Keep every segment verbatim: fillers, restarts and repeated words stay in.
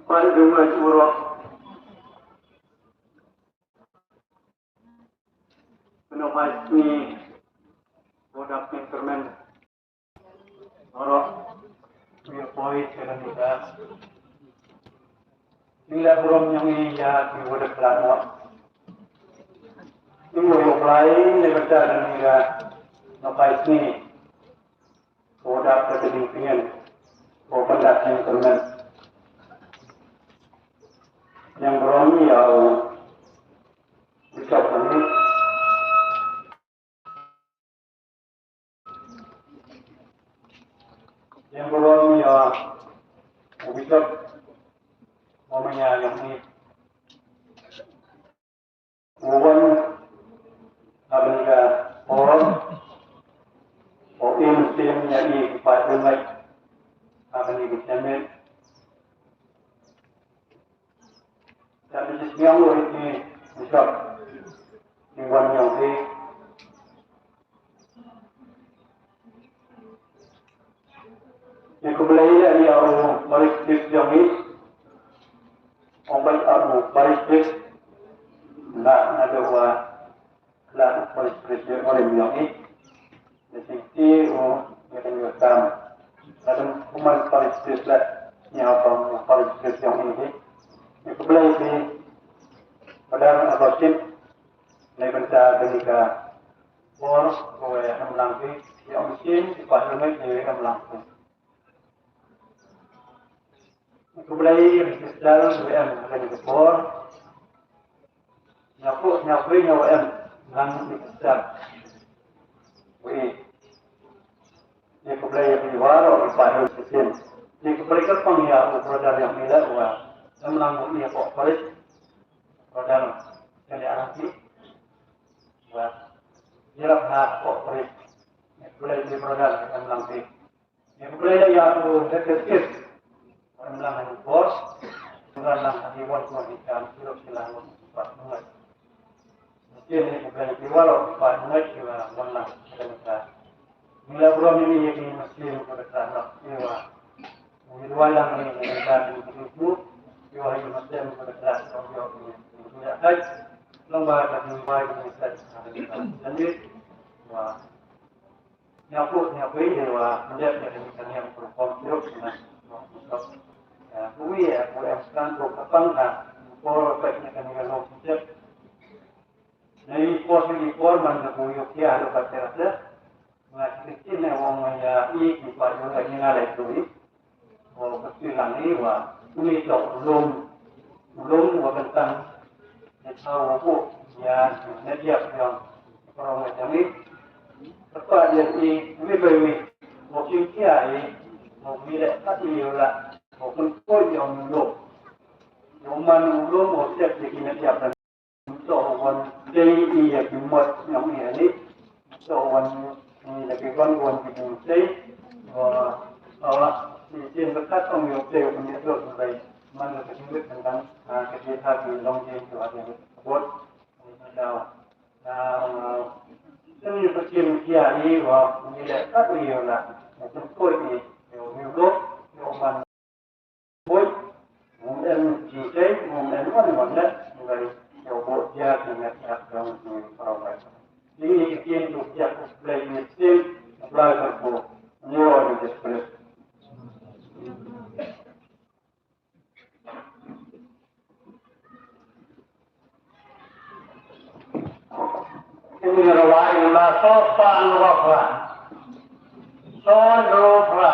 Pal jumai urok. Pynlong ai sngi. Board of Interment. Urok. Wi poi sedan ida. Nila burom yang iya ki wada kelat wak. Ni wo yo plai ni kata dan ida. Nokai sngi. Ko da ka ding pingen. Ko pendak yang termen. Yang burom ya. Bishop ni. Yang burom ya. Bishop. Omanya yang ni. Uwan. Abin ka. Orom. O im sim ya ni. Kupat dengai. Abin ni kucemen. Jadi sisiang lo ini bisa diwan yang di ni kebelai ya ni au baris bis yang ni. Ong baik au baris bis. Nak ada wa. La paris pres de ore miong i. Nasi ti o ngi kan ngi kam. Kadang kuman paris pres la. Ni apa paris pres yang ini. Ni kebelai ti. Padahal apa sih? Lai benta kenika. Bor kowe amlang ti. Yang mesin pas ngi ni amlang ti. Khublei ïa ka sdang U M ha kane ka por. Nyaku nyaku ïa U M nang ïa ka sdang. Wei. Ïa khublei ïa ka waroh ïa ka sdang. Ïa khublei ka pang ïa u brother ïa u Mila wa. Em nang ïa ko parit. Brother kane arang ki. Wa. Ïa la na ko parit. Ïa khublei ïa brother em nang ki. Ïa khublei ïa u Head Justice. Wan lang ha u bor. Wan lang ha u wan wan ikan. Sirok silang wan pat ngai. Mesti ni khublei ïa u waroh pat ngai ïa wan lang. Kata kata. Mila burom ini ïa ki mesti kata kata nak ïa wa. Ni dua lang ni ïa kita ni kutu. Ïa wa ïa mesti kata kata nak ïa ni. Ïa kai. Long ba ka ni wa ïa mesti. Jadi wa. Nyaku nyaku ïa wa mendep ïa kane kane yang perform terus na. Wi aku yang sekarang tu kapang na. Por pek nya kane kane long sejak. Na i por ni por man na ku yo kia lo ka terasa. Nga sisi ne wong ya i ki pa yo ka ni ngalai tu i. Ko ka ti lang i wa ni to lum lum wa bentang. Ne tau wa ku ya ne dia yang perong ya ni. Kata dia i ni bai ni. Wa ki kia i wa ni le ka ti yo la. Wa kun ko yo ni lo. Yo man lo wa siap di ki ne dia. To wan dei ïa ki mot ñiong ïa ni. To wan ni da ki wan wan ki dei. Wa awa ni tin ba kat ong ïa te wan ïa to bai. Man da ka jingwit tentang ka jingha ki long jing tu ada bot. Ni da. Na ni ba kin ïa ni wa ni da kat ïa na. Ni tu ko ni ïa ni lo ïa man. Bui, ngum em jingkei, ngum em wan wan leh, ngai, yow buk jia ki ngat ngat dong ki paralai. Ini ki kin tu jia ku play ni sil, play kan ku, ni wan ni jis play. Ini rawai ma so pa anu wa pra. So no pra.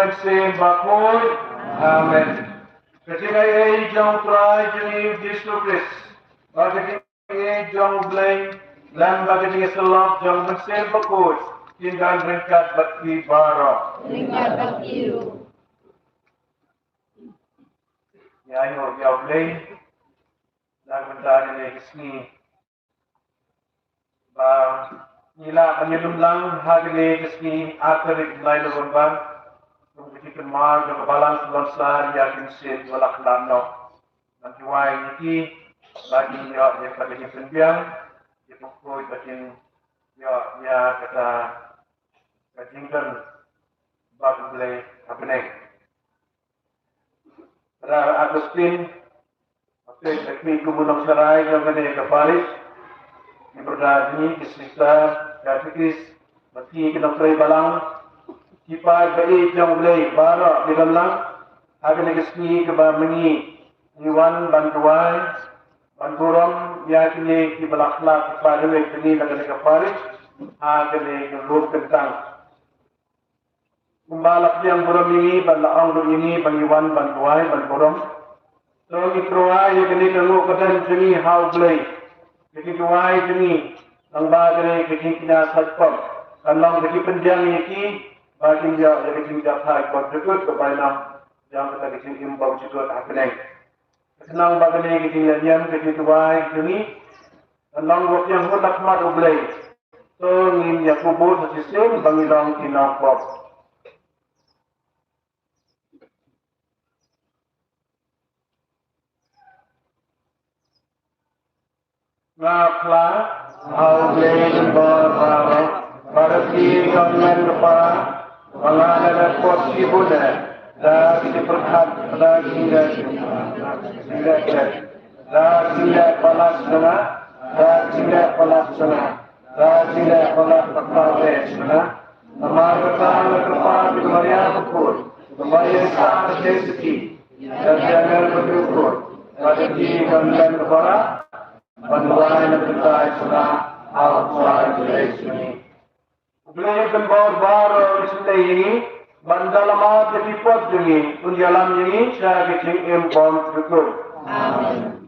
Mynsiem Bakhuid. Amen. Ka jingaiei jong u Trai jong ngi Jisu Khrist, bad ka jingaiei jong u Blei Kynrad, bad ka jingïasyllok jong u Mynsiem Bakhuid, kin don ryngkat bad phi baroh. Ryngkat bad phi ruh. Ïa, ïa, ïa u Blei. Na ka bynta kane ka sngi, ba ngi lah ban ïalum lang ha kane ka sngi, artylli kane ka bynta, kum ka jingkynmaw jong ka Balang Shalom Sar ïa ki mynsiem ba la khlad noh. Ban duwai ïa ki, ba kin ïoh ïa kata ka jingpynbiang, ïa ka jingpynbiang, ba kin ïoh ïa kata ka jingdon bad u Blei ha bneng. Brother Augustine, Ape, da kmie kum u nongsharai jong kane ka parish, ki brother jong ngi, ki sister, katekis, bad ki nongtrei balang, ki paid ba ïeit jong u Blei baroh, ki don lang ha kane ka sngi kaba ma ngi ngi wan ban duwai, ban burom ïa kine kiba la khlad, ki paid ba ïeit jong ngi na kane ka parish, ha kane ka lum kyntang. Kumba la pdiang burom ïa ngi, bad la ong ruh ïa ngi ba ngi wan ban duwai, ban burom. To ngi tyrwa ïa kane ka nguh ka don jong ngi ha u Blei. Ka jingduwai jong ngi, nangba kane ka jingkñia saitpop, kan long ka jingpynbiang ïa ki, ba kin ïoh ïa ka jingjahthait bymjukut, ka bainong jong kata ka jingim bymjukut ha bneng. Ka khnang ba kane ka jingïalam, ka jingduwai jong ngi kan long ruh ïa ngi ha khmat u Blei. To ngin ïa kyrkhu sa shisien ba ngin long ki nongpop. Nga phla ha u Blei uba bor baroh, ba da ka jingkmen kaba nga la pop shibun, da ka jingpyrkhat, da ka jingdon, da ka jingdon palat jong nga, da ka jingdon palat jong nga, da ka jingdon palat jong nga. Namar kata nga kyrpad ïa ka Maria Bakhuid, kaba ïaisah ka jingsuki, da ka jingdon palat jong nga, da ka jingkmen kaba Ban duwai na ka bynta jong nga ha u Trai Jisu. U Blei u Kynbor baroh un sngewthuh ïa ngi, ban da lama da ki pop jong ngi, un ïalam ïa ngi sha ka jingim bymjukut. Amen.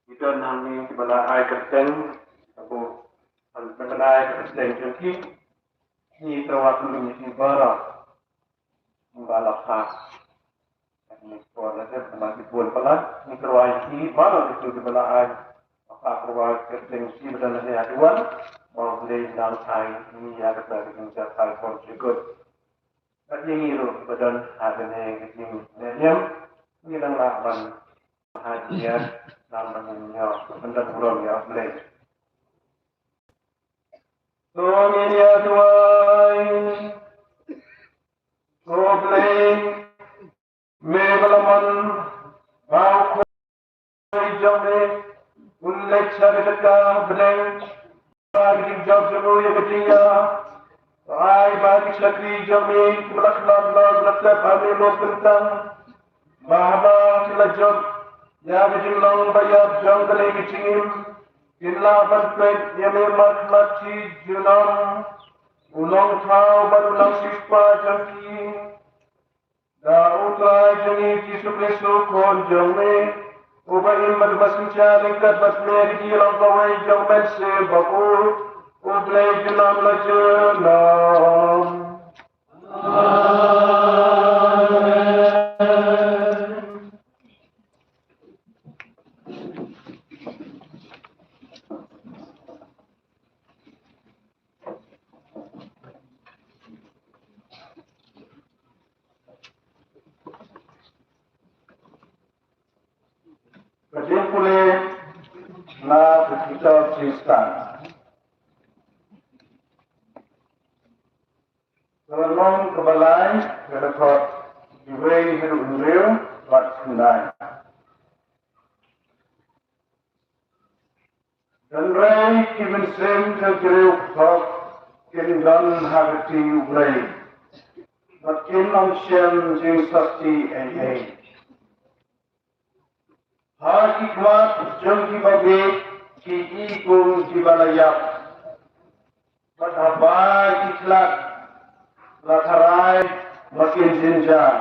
Ngi don hangne kiba la ai kyrteng, abu, kiba la ai kyrteng jong ki, ngi tyrwa kyrteng jong ki baroh, kiba la phah. Ngi por la dep ma ki bun palat, ngi tyrwa ïa ki baroh kito kiba la ai, phah tyrwa kyrteng jong ki ba don hangne ha ki wan, ba U Blei un nang ai ïa kata ka jingïaid bymjukut. Bad ïa ngi ruh ba don ha kane ka jingïaid, ngi dang lah ban ha jingïaid, dang ban ïoh ban don burom ïa U Blei. To ngin ïa duwai. Ko Blei, me ba la mon Ba ki jingjop jong u ïa ka jingïap. Ai ba ki shakri jong me ki la khlad la la tep ha me mo kyntang. Ba haba ki la jop ïa ka jinglong ba ïap jong kane ka jingim, kin lah ban peit ïa me markylliat shi junom, u Nongthaw bad u Nongsiewspah jong ki. Da U Trai jong ngi Jisu Khrist u Khun jong me, uba im bad uba synshar ryngkat bad me ha ka jinglong kawei jong U Mynsiem Bakhuid, U Blei junom la junom. Amen. Ka jingpule na ka kitab Khristan. Ka lynnong kaba lai, ka dkhot khatwei haduh hynriew bad khyndai. Hynrei ki mynsiem jong ki riewkhuid kin don ha ka kti U Blei, bad kin ym shem jingsakhi ei ei. Ha ki khmat jong ki babieit ki i kum kiba la ïap, bad haba ki khlad la tharai ba kin jynjar.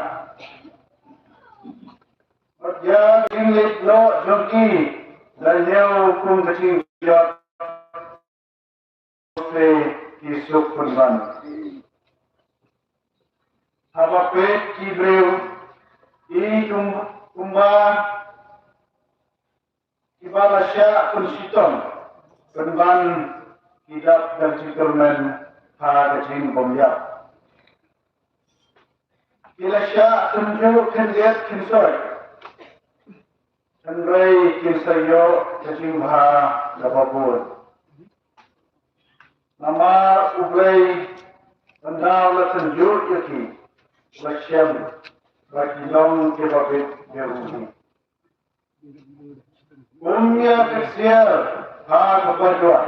Bad ïa ka jingleit noh jong ki la ñiew kum ka jingjot. Te ki suk pynban. Haba peit ki briew, i kum, kumba kiba la shah pynshitom, pynban ki dap da ka jingkyrmen ha ka jingbymïap. Ki la shah tynjuh khyndiat khynsoit. Hynrei kin sa ïoh ka jingbha kaba bun. Namar U Blei ynda u la tynjuh ïa ki, u la shem ba ki long kiba bit ïa u. Um ïa ksiar ha kaba jwat.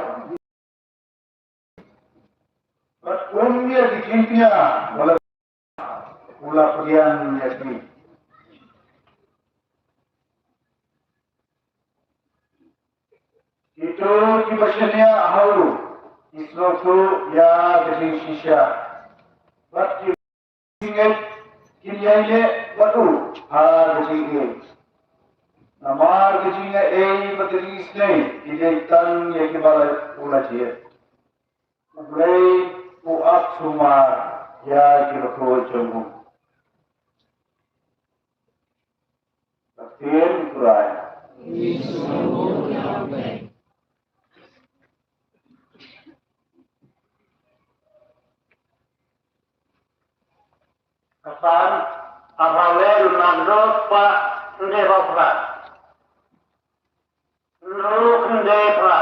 Bad um ïa ki jingkñia ba la, u la pdiang ïa ki. Kito kiba shaniah ha u ki sngewthuh ïa ka jingshisha, bad ki jingngeit kin ïaineh bad u ha ka jingïeit. Namar ka jingïaineh bad ka jingisynei ki dei tang ïa kiba la, u la jied. U Blei u ap sumar ïa ki riewkhuid jong u. Ka ktien U Trai. Ka Psalm arphew wei, lynnong hynriew spah hynriew phew phra. Hynriew hynriew phra.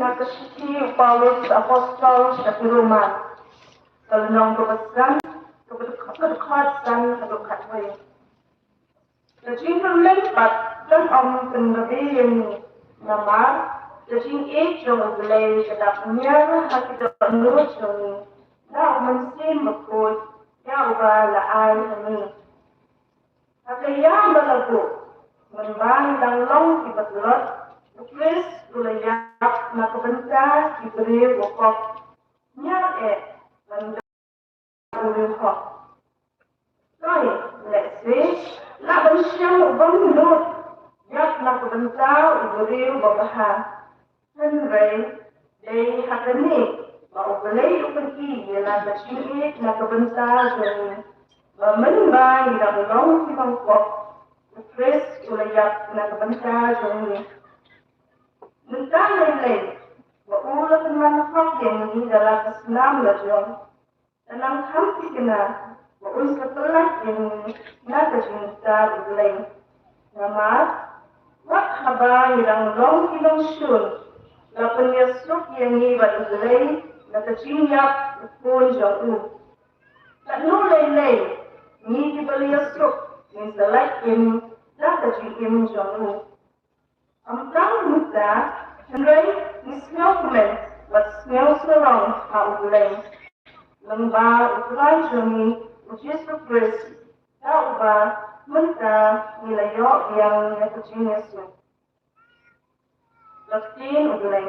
na ka shithi u Paulus Apostol sha ki Roma, ka lynnong kaba san, kaba dkhot san haduh khatwei. Ka jingkyrmen pat kan ym pynbabe ïa ngi, namar ka jingïeit jong U Blei ka dap ñiar ha ki dohnud jong ngi da U Mynsiem Bakhuid ïa uba la ai ha ngi. Ha ka ïa ba la buh, mynba ngi dang long kiba tlot, U Khrist u la ïap na ka bynta ki briew ba pop. Ñiar eh ban da u riewhok. Toi, lehse lah ban shem u bym nud ïap na ka bynta u briew babha. Hynrei dei ha kane ba U Blei u pyni ïa la ka jingïeit na ka bynta jong ngi, ba mynba ngi dang long kiba pop, U Khrist u la ïap na ka bynta jong ngi. Mynta lei lei ba u la pynman hok ïa ngi da la ka snam la jong. Ka nang kham thikna ba un sa pyllait ïa ngi na ka jingbitar U Blei. Namar wat haba ngi dang long ki nongshun, la pynïasuk ïa ngi bad U Blei na ka jingïap u Khun jong u. Katno lei lei ngi kiba la ïasuk ngin sa lait im da ka jingim jong u. Ym tang mynta, hynrei ngi sngew kmen bad sngew sarong ha U Blei lyngba U Trai jong ngi U Jisu Khrist, da uba mynta ngi la ïoh biang ïa ka jingïasuk. Ka ktien U Blei.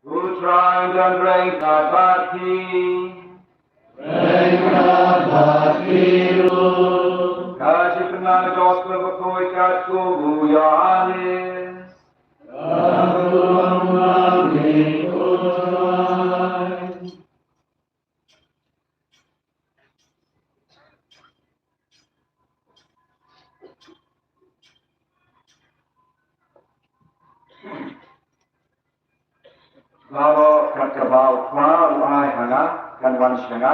U Trai un don ryngkat bad phi. Ryngkat bad phi ruh. Ka jingpynman Gospel bakhuid katkum u Ïoannis. Ka burom ïa phi, ko Trai. Baroh kat kaba U Kpa u ai ha nga kan wan sha nga,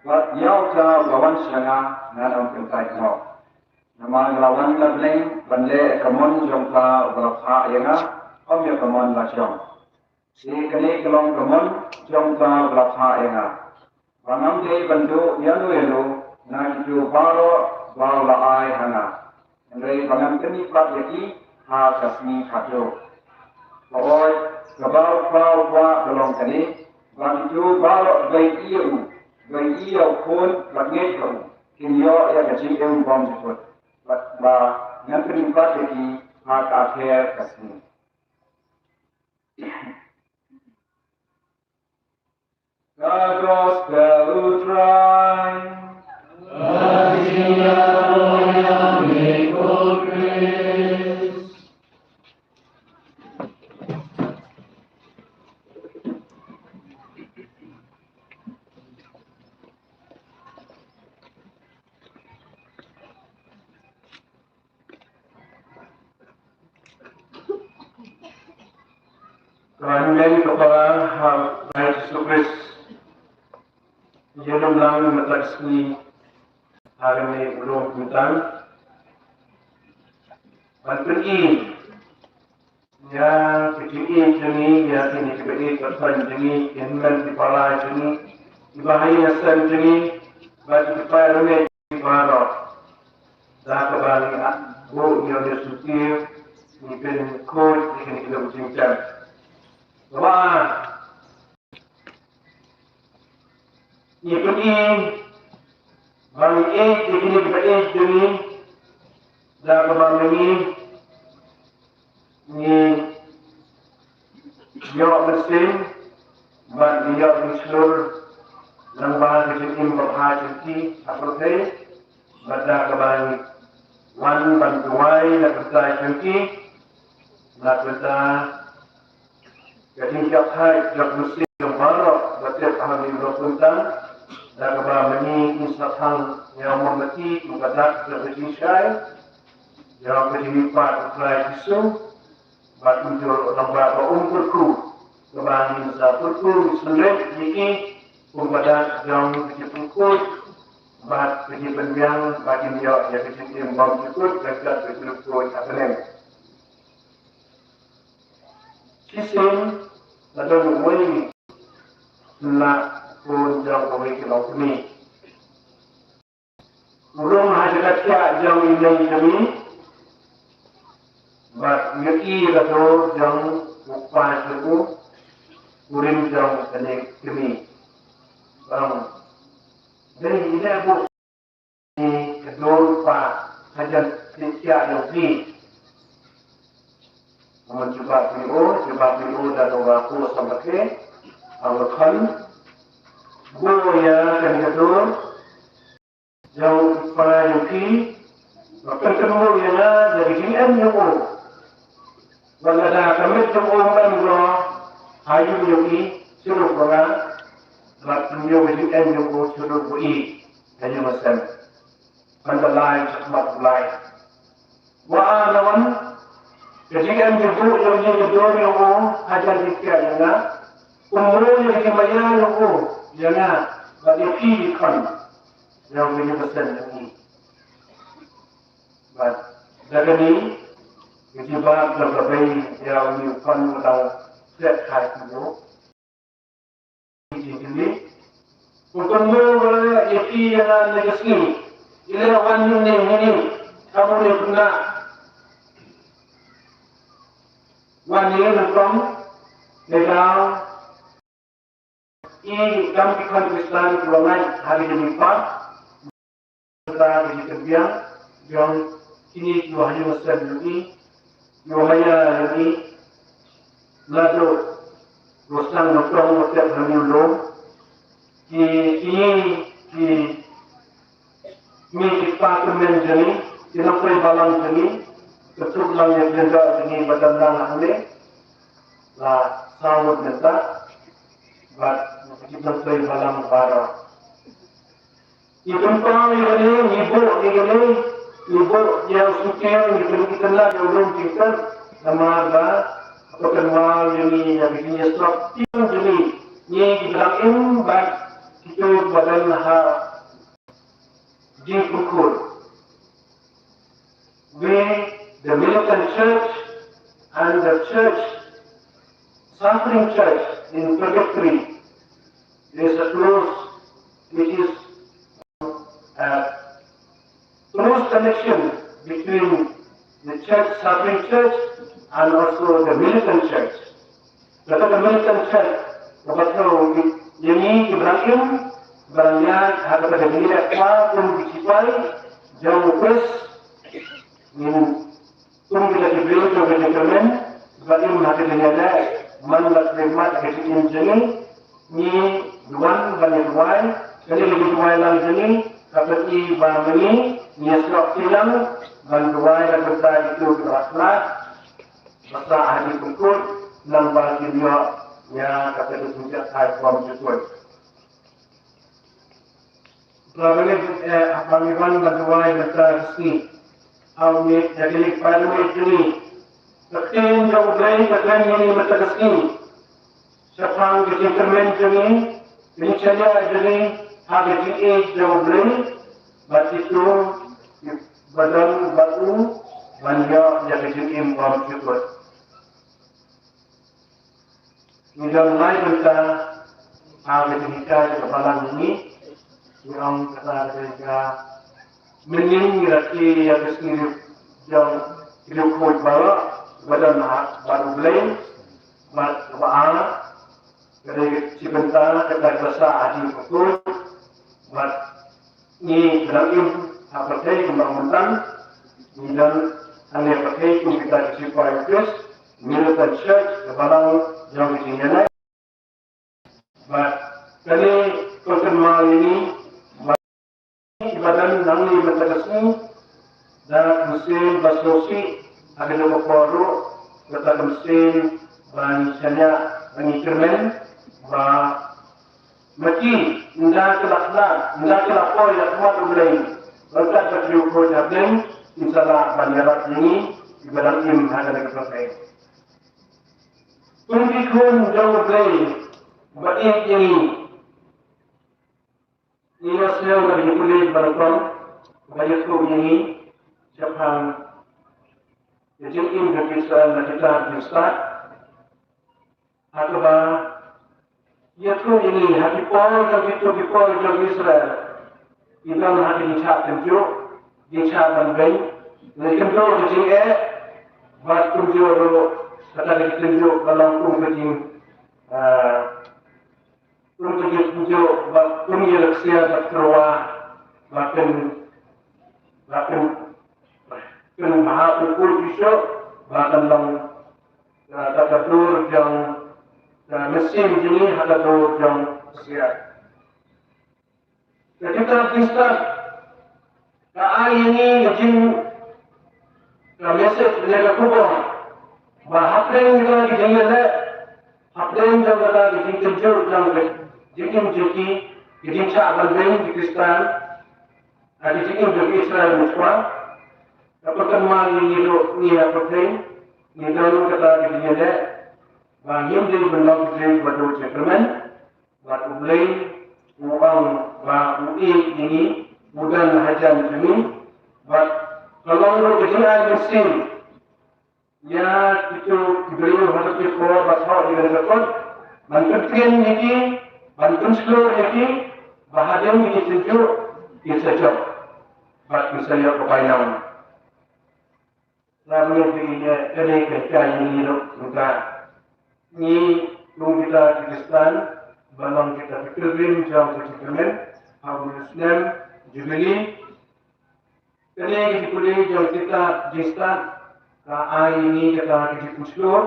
bad ïa uta uba wan sha nga ngan ym kyntait noh. Namar nga la wan na bneng ban leh ïa ka mon jong uta uba la phah ïa nga, ym ïa ka mon la jong. Te kane ka long ka mon jong uta uba la phah ïa nga, ba ngam dei ban duh ïano ïano na kito baroh ba u la ai ha nga, hynrei ba ngan pyni pat ïa ki ha ka sngi khatduh. Hooid, kaba U Kpa u kwah ka long kane, ba kito baroh kiba ïohi ïa u, kiba ïohi ïa u Khun bad ngeit ha u, kin ïoh ïa ka jingim bymjukut, bad ba ngan pyni pat ïa ki ha ka ather ka sngi. Ka Gospel u Trai. Ka jingïaroh ïa me ko Khrist. Ka hynmen ka para ha u Trai Jisu Khrist. Ïa nang lang mynta ka sngi ha kane u lum bynta ban pyni Ïa ki jingïeit jong ngi, ïa kine kiba ïeit bad khlaiñ jong ngi, ki hynmen ki para jong ngi, kiba ha ïing ha sem jong ngi, bad ki kpa ruh ki baroh. Da kaba ngi ap buh ïa u syntiew, ngi pynkhuid ïa kine ki longkmie jingtem. Kaba ngi pyni ba ngi ïeit ïa kine kiba ïeit jong ngi, da kaba ma ngi ngi ïoh mynsiem bad ngi ïoh mynsiem lyngba ka jingim babha jong ki ha pyrthei, bad da kaba ngi wan ban duwai na ka bynta jong ki, na ka bynta ka jingïakhun jong u Mynsiem jong baroh ba tip ha mihnarok bynta, da kaba ma ngi ngin sa thang ïa u mombati, u kadak jong ka jingshai jong ka jingmihpat u Trai Jisu, bad u jur u nongbah ba um kyrkhu, kaba ngin sa kyrkhu sngewbha ïa ki, u kadak jong ka jingpynkhuid bad ka jingpynbiang, ba kin ïoh ïa ka jingim bymjukut, ka jingim bymjukut ha bneng. Shisien, la don uwei na khun jong uwei ki longkmie. U rung ha jaka thiah jong i mei jong i, bad u ïohi ka dur jong u kpa jong u, u rim jong kane ka kmie. Bang, dei i leh buh ka dur pa, hajan thiah jong phi. Namar jubab phi o, jubab phi o da dong ba ko sam ba ke, ang la khan. Buh ïa kane ka dur jong u kpa jong phi, ba pynkynmaw ïa nga da ka jingem jong u. Wat lada ka met jong u ym don ha ïing jong i, shuh ruh ba nga, bad pynïoh ka jingem jong u shuh ruh ba i, ha ïing ha sem. Ban da lai shakhmat u Blai. Wa a na wan, ka jingem jong u, jong i, jong u, hajan jingkhiah jong nga. Um roi ïa ka jingmaïa jong u ïa nga, bad ïa phi ki khun jong ka ïing ka sem jong i. Bad da kane ka jubab jong ka bei ïa une u khun u dang treh kha ïa u. Jingkylli. U kynmaw ba ïa phi ïa nga na ka sngi. I leh wan ïa une, ïa une. Ka mut ïa phi na. Wan ïa nga nyngkong. Leh daw. I kam ki khun Khristan kiba ngeit ha ka jingmihpat. Ka jingpynbiang jong kine kiba ha ïing ha sem jong i, kiba maïa ïa i, naduh ba sdang nyngkong ba tep ha une u lum. Ki, ki, ki, ki kmie ki kpa tymmen jong i, ki nongtrei balang jong i, ki trei lang ïa ki jingeh jong i ba dang lang hangne la saw ngut mynta, bad ki nongtrei balang baroh. Ngi pynpaw ïa kane, ngi buh ïa kane, ngi buh ïa u syntiew, ngi pynkylla ïa u lum jingkut, namar ba ka pynpaw ïa ngi ïa ka jingïasyllok tieng jong ngi, ngi ki ba dang im bad kito ba don ha jingpynkhuid. We, the militant church and the church, suffering church in purgatory, is a close, which is a close connection between the church, suffering church, and also the militant church. Kata ka militant church, kaba thew ïa ngi kiba dang im, ba dang ïaid ha kata ka jingïaleh kwah kum ki sipai jong u Khrist, ngin kum kita ki briew jong ka jingkyrmen, ba im ha ka jingïaleh, man la kyrmen ha ka jingim jong ngi, ngi duwan ban ïa duwai, kane ka jingduwai lang jong ngi, ka pyni ba ma ngi, ngi ïasyllok tieng lang, ban duwai da ka bynta kito kiba khlad, ba sah ha jingpynkhuid, nang ba kin ïoh ïa kata ka jingïakhun bymjukut. Ba ngi, eh, ba ngi wan ban duwai mynta ka sngi. Aw ngi, da kine ki para ngi kine. Ka ktien jong U Blei ka kren ïa ngi mynta ka sngi. Shaphang ka jingkyrmen jong ngi, ka jingshaniah jong ngi ha ka jingïeit jong U Blei, bad kito ba don bad u, ban ïoh ïa ka jingim bymjukut. Ngi don lai bynta ha ka jinghikai ka balang ngi. Ngi ong kata ka jinghikai. Mynnin ngi rakhe ïa ka sngi jong ki riewkhuid baroh ba don ha bad U Blei bad kaba ar. Ka dei ka bynta kata ka sa ha jingpyrkhat bad ngi dang im ha pyrthei kumba mynta ngi don hangne ha pyrthei kum kita ki sipai Khrist, militant church, ka balang jong ka jingïaleh. Bad kane ka kynmaw ïa ngi ba ngi ba don nangne mynta ka sngi da ka mynsiem ba sngewsih ha kane ka por ruh, kata ka mynsiem ba ngi shaniah ba ngi kyrmen ba ma ki ynda ki la khlad ynda ki la poi ha khmat U Blei ryngkat bad ki riewkhuid ha bneng, kin sa lah ban ïarap ïa ngi kiba dang im ha kane ka pyrthei. Kum ki khun jong U Blei ba ïeit ïa ngi, ngi ïohsngew na ki pulit ba nyngkong ba ïathuh ïa ngi shaphang ka jingim jong ki Israel na kita ki stad. Ha kaba ïathuh ïa ngi ha ki por jong kito ki por jong Israel, ki don ha ki jingshah tynjuh, jingshah ban beiñ, ngi kynduh ka jingeh bad kumjuh ruh kata ka jingtynjuh ka long kum ka jing, ah, kum ka jingtynjuh bad kum ïa ka ksiar bad tyrwa ba pyn, ba pyn, pynbha u kul shisha ba kan long ka, ka, ka dur jong ka mynsiem jong ngi ha ka dur jong ka ksiar. Ka kitab Khristan ka ai ïa ngi ka jing, ka message ne ka khubor ba hapdeng ka jingïaleh, hapdeng jong ka jingtynjuh jong ka jingim jong ki, ka jingshah ban beiñ ki Khristan, ha ka jingim jong ki Israel mynshwa, ka pynban ïa ngi ruh ngi ha pyrthei ngi don kata ka jingïaleh ba ngim dei ban long ki briew ba duh jingkyrmen. Bad U Blei u ong ba u ïeit ïa ngi, u don hajan jong ngi. Bad ka long ruh ka jingai mynsiem ïa kito ki briew ha ki por ba thoh ïa ka kot, ban pyntieng ïa ki, ban pynshlur ïa ki ba hadien ïa ki tynjuh kin sa jop bad kin sa ïoh ka bainong. Nga ruh ngi ïa kane ka jingïaleh ruh mynta. Ngi kum kita ki Khristan ba long kita ki pilgrim jong ka jingkyrmen ha u snem Jubili. Kane ka jingpule jong kita jingstad ka ai ngi kata ka jingpynshlur,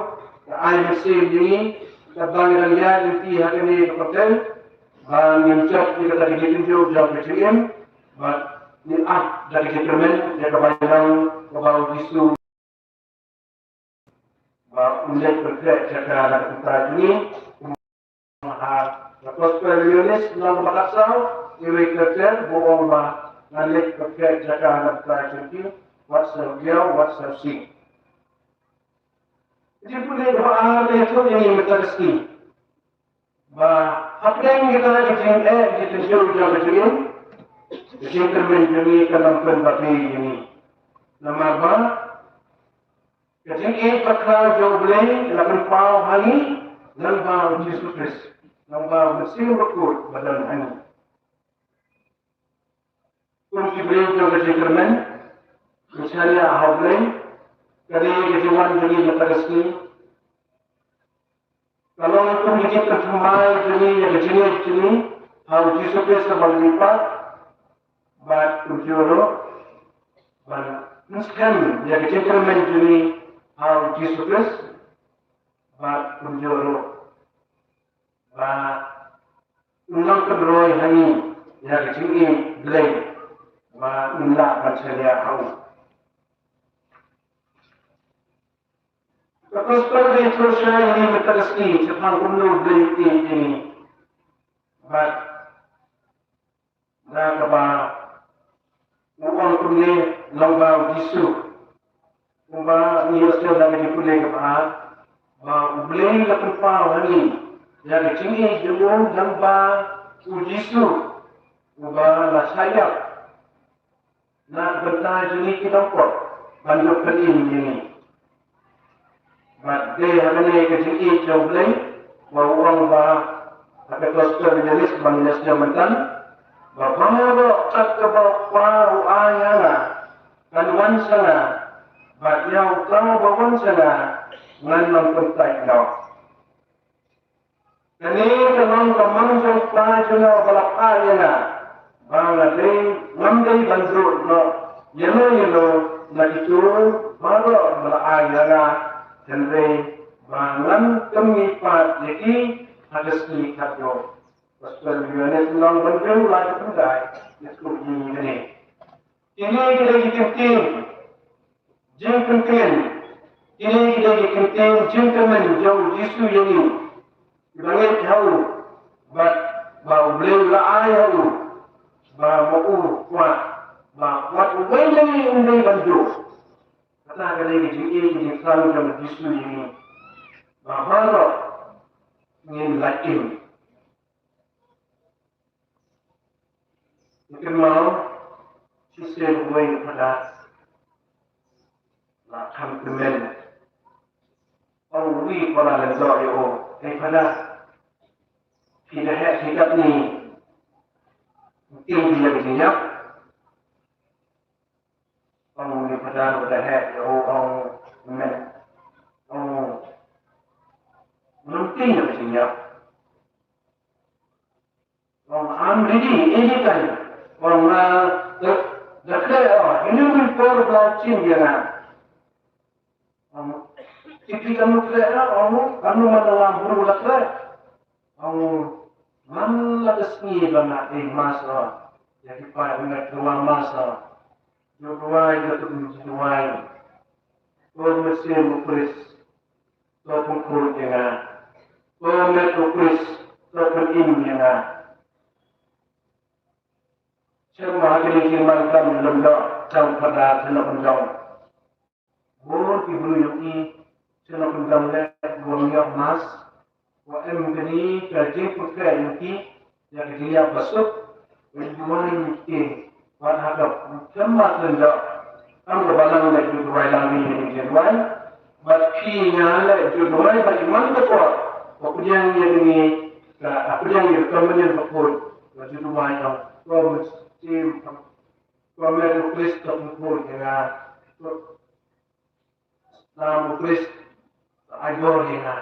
ka ai mynsiem ïa ngi, kaba ngi dang ïaid lynti ha kane ka pyrthei ba ngin jop ïa kata ka jingtynjuh jong ka jingim. Bad ngi ap da ka jingkyrmen ïa ka bainong kaba u Jisu ba un leit pyrkhat jaka na ka bynta jong ngi. Ha ka Gospel Ïoannis lynnong ba khatsaw, iwei ter ter, ba u ong ba ngan leit pyrkhat jaka na ka bynta jong ki, wat sa ïaw, wat sa sik. Ka jingpule kaba ar ka ïathuh ïa ngi mynta ka sngi. Ba hapdeng kita ka jingeh, ka jingtynjuh jong ka jingim, ka jingkyrmen jong ngi kan ym pynbabe ïa ngi. Namar ba ka jingïeit bakhraw jong U Blei la pynpaw ha ngi lyngba U Jisu Khrist, lyngba U Mynsiem Bakhuid ba don ha ngi. Kum ki briew jong ka jingkyrmen, ngi shaniah ha U Blei, ka dei ka jingwan jong ngi mynta ka sngi. Ka long kum ka jingpynthymmai jong ngi ïa ka jingngeit jong ngi ha U Jisu Khrist uba la mihpat, bad kumjuh ruh ban pynskhem ïa ka jingkyrmen jong ngi ha U Jisu Khrist, bad kumjuh ruh ba un nang pynroi ha ngi ïa ka jingïeit Blei ba ngin lah ban shaniah ha u. Ka Gospel ka ïathuh shai ïa ngi mynta ka sngi shaphang kumno U Blei u ïeit ïa ngi. Bad da kaba u ong kumne lyngba U Jisu. Kumba ngi ïohsngew na ka jingpule kaba ar, ba U Blei la pynpaw ha ngi ïa ka jingïeit jong u lyngba U Jisu uba la shah ïap na ka bynta jong ngi ki nongpop ban ïoh pynim ïa ngi. Bad dei ha kane ka jingïeit jong U Blei Ba u ong ba ha ka gospel Ïoannis ba ngi la sngewthuh mynta, ba baroh kat kaba u Kpa u ai ha nga kan wan sha nga, bad ïa uta uba wan sha nga ngan ym kyntait noh. Kane ka long ka mon jong u Kpa jong nga uba la phah ïa nga, ba nga dei, ngam dei ban duh noh ïano ïano na kito baroh ba la ai ïa nga, hynrei ba ngan kynmaw pat ïa ki ha ka sngi khatduh. Gospel Ïoannis lynnong hynriew, lai khyndai, ïa ka ktien jong ngi. Kine ki dei ki ktien jingpynkynmaw, kine ki dei ki ktien jingkmen jong u Jisu ïa ngi, kiba ngeit ha u, bad ba U Blei u la ai ha u, ba ma u kwah ba wat uwei na ngi um dei ban duh. Kata ka dei ka jingïeit, ka jingkmen jong u Jisu ïa ngi, ba baroh ngin lait im. Ngi kynmaw shisien uwei u Phadar la kham kmen. Ong uwei u para lyngdoh ïa u, "Ei Phadar, phi da heh phi katni, tieng phi ïa ka jingïap?" Ong uwei u Phadar uba da heh ïa u, ong, "Kmen." Ong, "Ngam tieng ïa ka jingïap." Ong, "I'm ready anytime." Ong, "Ah, da, da khreh, oh, ine i por ba la shim ïa nga." Ong, "Phi, phi katno khreh, ah?" Ong, "Katno man la lam bru la khreh." Ong, "Man la ka sngi ba nga ai mass, oh, ïa ki paid ba nga kyrwai mass, oh, ju duwai, ju duwai, ju duwai, 'Ko Mynsiem u Khrist, to pynkhuid ïa nga. Ko Met u Khrist, to pynim ïa nga.'" Shen ma ha kine ki man kam lem doh, kam pada shen lem doh. Bun ki briew ïohi shen lem doh leh, bun ïoh mass. Wa em kane ka jingpynkhreh ïa ki, ïa ka jingïap basuk, wa duwai ïa ki, wa ha ka khmat lyndoh, kam ka balang leh ju duwai lang ïa ki jingduwai, bad phi nga leh ju duwai bad i man ka por, wa pdiang ïa kane ka, pdiang ïa ka Mynsiem Bakhuid, wa ju duwai ong, Ko Mynsiem, Ko Met u Khrist, to pynkhuid ïa nga. Nam u Khrist, ai bor ïa nga.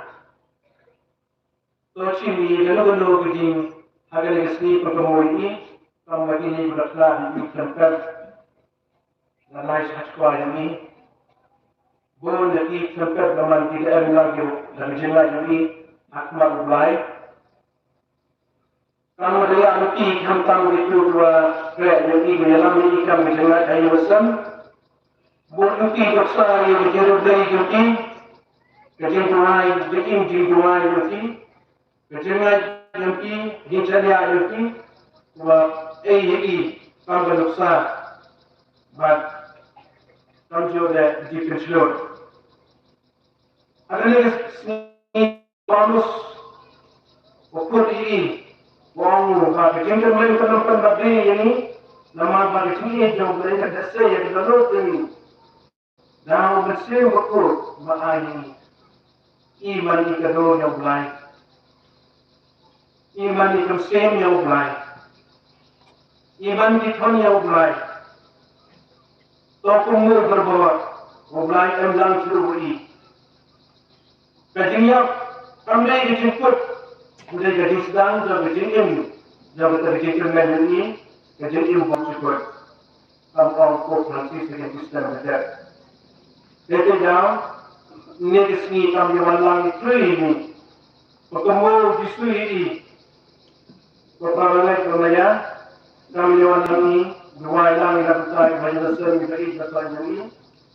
To shim ïa kano kano ka jing, ha kane ka sngi pynkynmaw ïa ngi, kam ba kine ki ba la khlad ïa ki khlem pep. La lai sha shuwa ïa ngi. Bun ïa ki khlem pep, la man ki da em lang ki da ka jingngeit ïa ngi ha khmat U Blai. Kam da ïa ngi khamtam ki tu dua, khreh ïa ngi, ïalam ïa ngi kam ka jingngeit ha ïing ha sem. Bun ïa ngi nuksa ïa ka jingduwai ïa ngi, ka jingduwai, ka jingduwai ïa ngi, ka jingngeit ïa ngi, jingshaniah ïa ngi, wa ei ïa ngi kam ka nuksa. Bad kam ju da jingpynshlur. Ada lagi Paulus u kut ïa ngi, u ong ba ka jingkyrmen ka long pynbeit ïa ngi, namar ba ka jingïeit jong U Blei ka da sei ïa ka dohnud jong ngi. Da u Mynsiem Bakhuid ba ai ïa ngi. I man i ka dur ïa U Blei. I man i ka mynsiem ïa U Blei. I man ki khun ïa U Blei. To kumno barabor, U Blei em lang shuh ïa i. Ka jingïap kam dei ka jingkut, ka dei ka jingsdang jong ka jingim, jong ka jingkyrmen ïa i, ka jingim ba sukut. Kam ong Pope Francis ka jingkut sdang ka dei. Dei te daw, ne ka sngi kam ïa wan lang ïa i. Ba kumno Jisu ïa i. Ko para leh ko maya, kam ïa wan lang i, duwai lang ïa ka bynta ba ïa la seng ïa ka ïeit ba seng ïa i.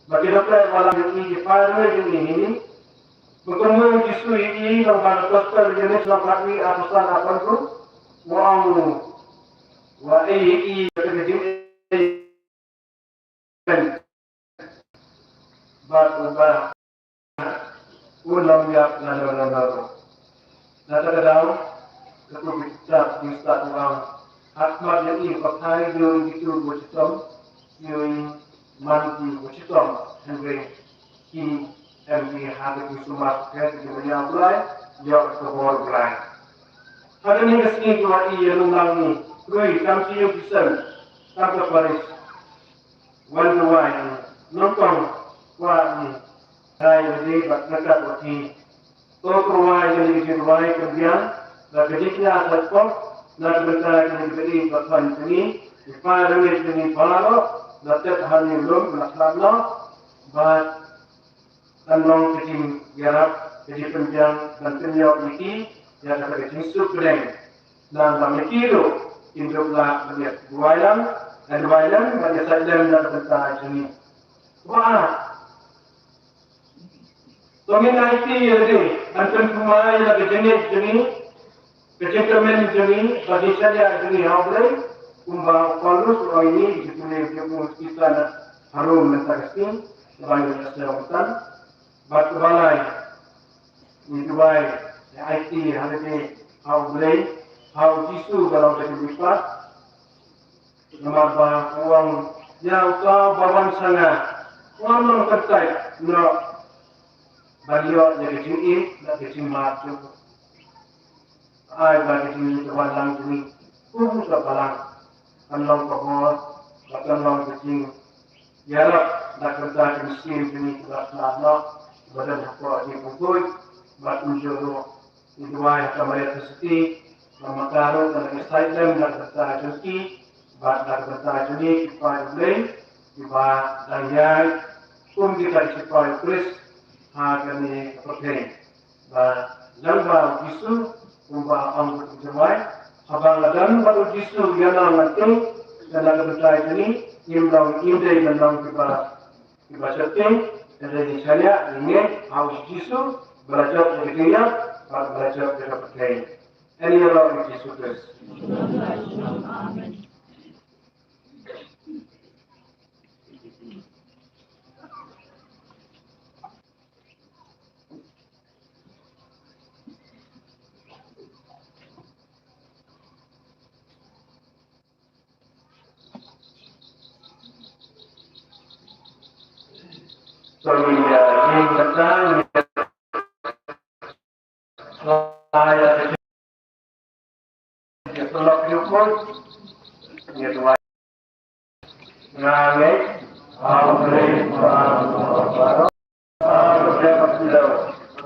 Ba ki doktor wan lang ïa i, ki para leh ïa i ni. Ba kumno Jisu ïa i, long ba ka gospel ïa ni, long ba i a pesan a pan tu. Wa ong, wa ei ïa i, ka jing ei. Bad u ba u lam ïap na na na na. Na ta ka daw, ka tu bi start, bi start u ong. Ha khmat ïa i ba phai ïa i ki tu ba chitom, ïa i man ki ba chitom, hynrei ki em ki ha ka tu sumar ka ki ba ïa Blai. ïoh ka bor u Blei. Ha kane ka sngi ki wad ïa lum lang ni, khrui kam shi ïing ki sem, kam ka parish. Wan duwai, nyngkong, kwah, dai lade bad ryngkat wat hi. To kyrwai ïa kane ka jingduwai kyrdiang, na ka jingkñia sa pop, na ka bynta kane ka bynta ba khwan kane, ki para bangeit kane baroh, na tet ha ne lum, na khlad noh, bad kan long ka jingïarap, ka jingpynbiang, ban pynïoh ïa ki, ïa kata ka jingsuk pdeng. Nang ba ma ki ruh, kin dup lah ban ïa duwai lang, ïa duwai lang, ban ïa sait lem na ka bynta jong ngi. Ba, to ngin aiti ïa lade, ban pynthymmai ïa la ka jingngeit jong ngi, ka jingkyrmen jong ngi, bad ka jingshaniah jong ngi ha U Blei, kumba u Paulus u ong ïa ngi, ki jingkyrmen jong u Timothi na ha Rom mynta ka sngi, kaba ngi ïa sngewthuh. Bad kaba lai, ngi duwai, ngi aiti ha lade, ha U Blei, ha U Jisu ba long ka jingmihpat. Namar ba u ong ïa uta uba wan sha nga, u ym long kyntait noh ban ïoh ïa ka jingïeit bad ka jingmap jong u. Ai ba ka jingïeit ka wan lang jong ngi kum ka balang, kan long ka bor bad kan long ka jingïarap na ka bynta ka mynsiem jong ngi kiba khlad noh, ba don hapoh jingpynthut bad kumjuh ruh ngi duwai ha ka Maria Theisotti, ba ma ka ruh kan ïa sait lem na ka bynta jong ki bad na ka bynta jong ngi ki paid U Blei kiba dang ïaid kum kita ki sipai U Khrist ha kane ka pyrthei. Ba lyngba U Jisu, kumba ong ka jingduwai, haba nga don bad U Jisu ïa nga ngan tieng, na ka bynta jong ngi ngim long, ngim dei ban long kiba, kiba sheptieng, hynrei ngi shaniah, ngi ngeit ha U Jisu ba la jop ïa ka jingïap bad ba la jop ïa ka pyrthei. Ïa ïaroh ïa U Jisu Khrist. Nga ngeit ha U Blei Kpa baroh, ha U Blei Kpa Kynrad,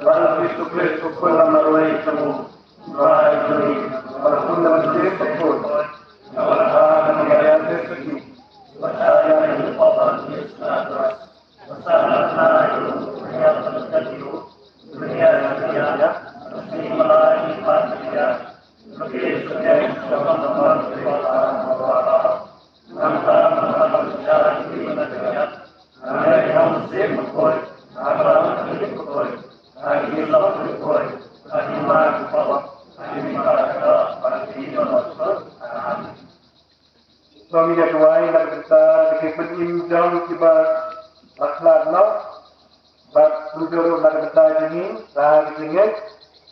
bad ha U Jisu Khrist U Khun ba la marwei jong U Trai jong ngi, bad ha U Mynsiem Bakhuid, bad ha ka Maria Theisotti, bad ha ka Maria Theisotti. Swami da duwai na ka bynta ki jingpynim jong kiba la khlad noh, bad kumjuh ruh na ka bynta jong ngi, da ka jingngeit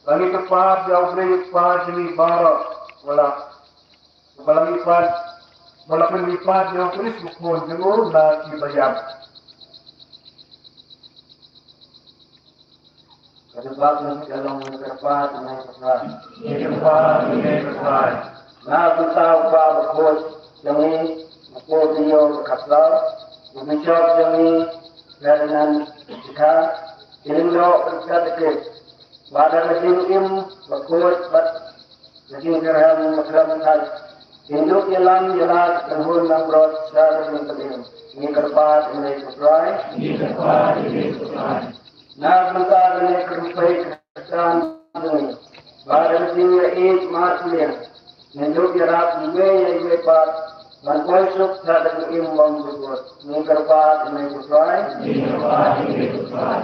ba ngi kyrpad ïa U Blei U Kpa jong ngi baroh, ba la, ba la mihpat, ba la pynmihpat ïa U Khrist U Khun jong u na kiba ïap. Ka jubab ngi ka long ngi kyrpad ïa U Trai. Ngi kyrpad ïa U Trai. Na ka bynta U Kpa Bakhuid jong ngi, U Kpa Daniel ka Khatsaw, u Bishop jong ngi, Ferdinand Shikhar, ki lyngdoh ka Katholik, bad da ka jingim bakhuid bad ka jingkyrmen bakhlem thait, kin dup ïalam ïa la ka kynhun langbrot sha ka jingpynim. Ngi kyrpad ïa U Trai. Ngi kyrpad ïa U Trai. Na ka bynta kane ka rupei Khristan jong ngi, ba da ka jingïaieit markylliang ngin dup ïarap iwei ïa iwei pat ban poi suk sha ka jingim bymjukut. Ngi kyrpad ïa U Trai. Ngi kyrpad ïa U Trai.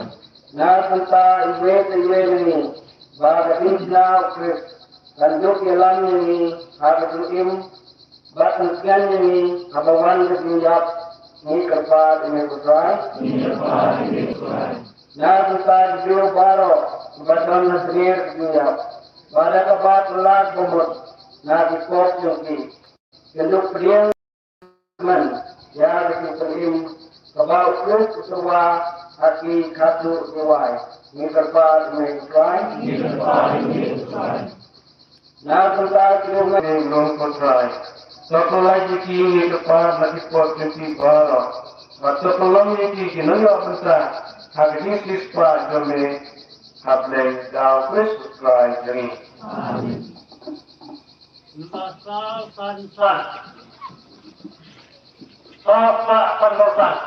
Na ka bynta iwei pa iwei na ngi, ba ka jingïaid U Khrist kan dup ïalam ïa ngi ha ka jingim, bad kan kren ïa ngi haba wan ka jingïap. Ngi kyrpad ïa U Trai. Ngi kyrpad ïa U Trai. Na ka bynta ki briew baroh kiba don ha snier ka jingïap, ba da kaba pyllait bamut na ki pop jong ki, kin dup pdiang man ïa ka jingpynim kaba U Khrist u tyrwa ha ki khadduh duwai. Ngi kyrpad ïa me ko Trai. Ngi kyrpad ïa me ko Trai. Na ka bynta ki briew ngi, ngi long ko Trai. To pynlait ïa ki, ngi kyrpad, na ki por jong ki baroh. Bad to pynlong ïa ki ki nongïoh bynta ha ka jingsiewspah jong me, ha bneng, da u Khrist u Trai jong ngi. Amen. Ym ba sa san san. Sa sa san san.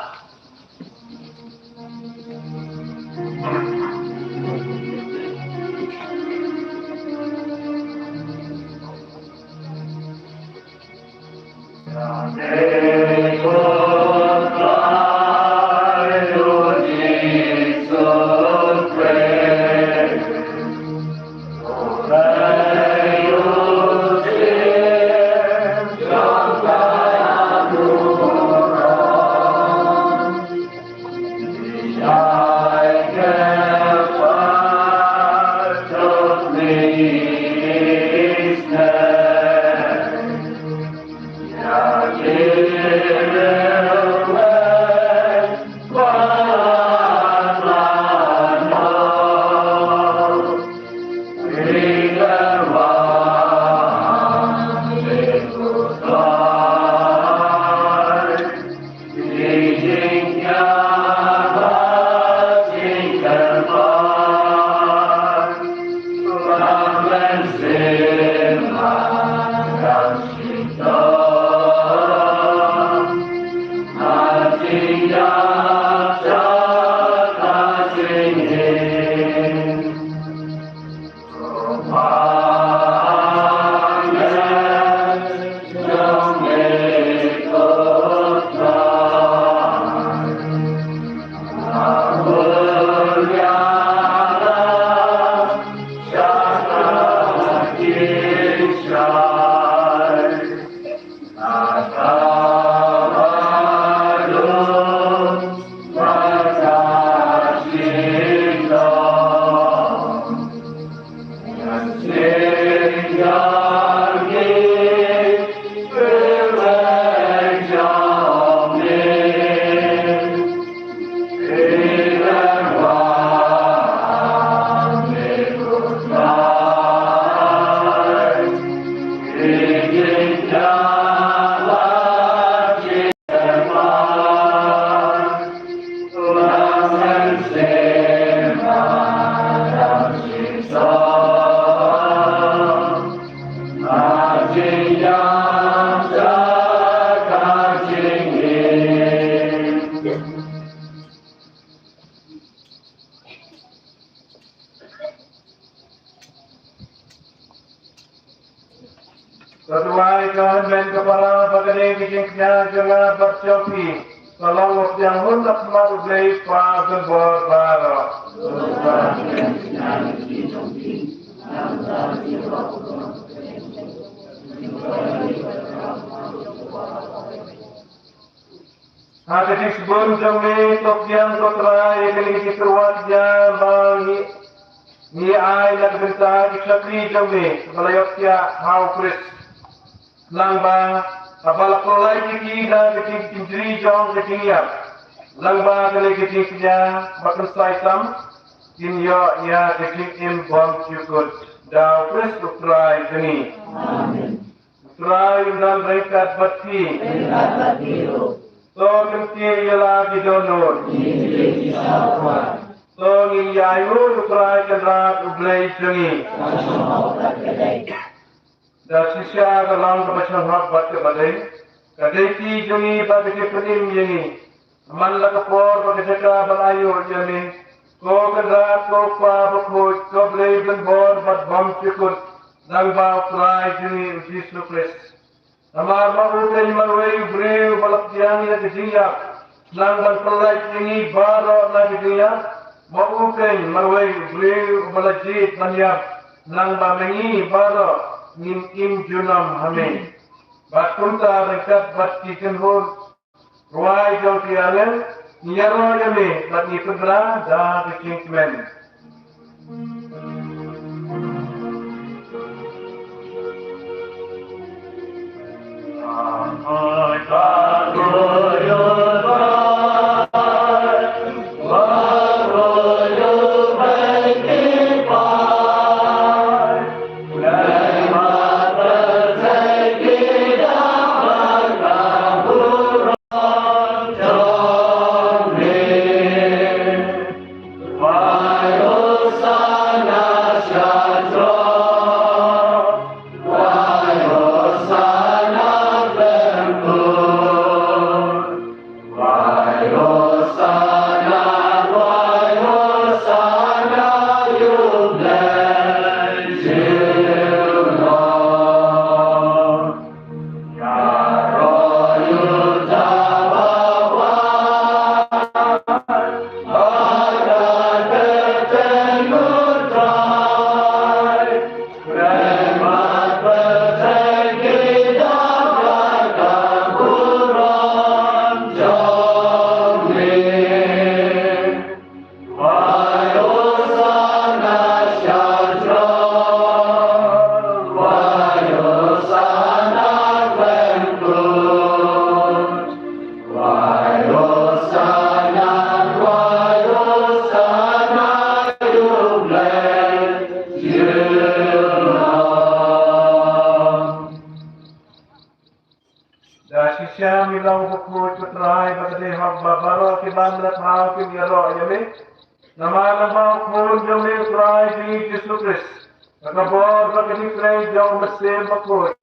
Ka duwai ka hynmen ka para ba ka dei ka jingkñia jong nga bad jong phi, ka long u pdiang hun na khmat U Blei Kpa Donbor baroh. Ha ka jingsbun jong me, to pdiang ko Trai ïa kane ka jingtyrwa kñia ba ngi, ngi ai na ka bynta ki shakri jong me ba la ïoh thiah ha u Khrist. Nangba haba la pynlait ïa ki da ka jingpynjri jong ka jingïap, nangba kane ka jingkñia ba kynsai tam, kin ïoh ïa ka jingim bymjukut, da u Khrist u Trai jong ngi. Amen. U Trai un don ryngkat bad phi. Ryngkat bad phi ruh. To kyntiew ïa la ki dohnud. Kyntiew ïa la ki dohnud. To ngin ïa ainguh ïa u Trai Kynrad U Blei jong ngi. Ka shong hok bad ka dei. Da shisha ka long kaba shong hok bad kaba dei. Ka dei ki jong ngi ba ka jingpynim ïa ngi. Man la ka por bad ka jaka ban aïu ïa me, ko Kynrad, ko Kpa Bakhuid, ko Blei Donbor bad Bymjukut, nangba U Trai jong ngi U Jisu Khrist. Namar ma u keiñ marwei u briew ba la pdiang ïa ka jingïap, nang ban pynlait ïa ngi baroh na ka jingïap. Ma u keiñ marwei u briew uba la jied ban ïap, nangba ma ngi baroh ngin im junom ha me. Bad kumta ryngkat bad ki kynhun rwai jong ki arngut, ngi ïaroh ïa me bad ngi pynbna da ka jingkmen. Namar ba u Khun jong me u Trai jong ngi Jisu Khrist, ka bor bad ka jingtrei jong u Mynsiem Bakhuid,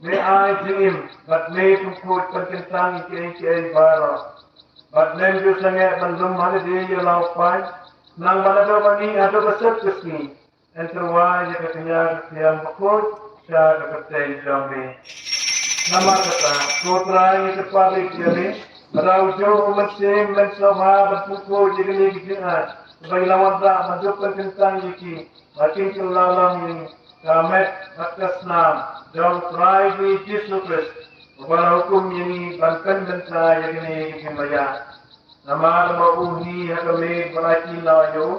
me ai jingim bad me pynkhuid pynkyntang ïa kiei kiei baroh. Bad mem ju sangeh ban lum ha lade ïa la u paid, nang ba la dep ban ïa haduh ka sep ka sngi. Hynrei ïa ka kñia ka thiang bakhuid sha ka kyrteng jong me. Namar kata, ko Trai, ngi kyrpad ïa me, ba da u jong u Mynsiem Mynsngew Bha ban pynkhuid ïa kine ki jingaiñ, ba ngi la wanrah ban dup pynkyntang ïa ki, ba kin kylla long ïa ngi ka met bad ka snam jong u Trai Jisu Khrist, uba la hukum ïa ngi ban pynbynta ïa kine ki jingmaya. Namar ba u hi ha ka miet ba la ki la ïoh,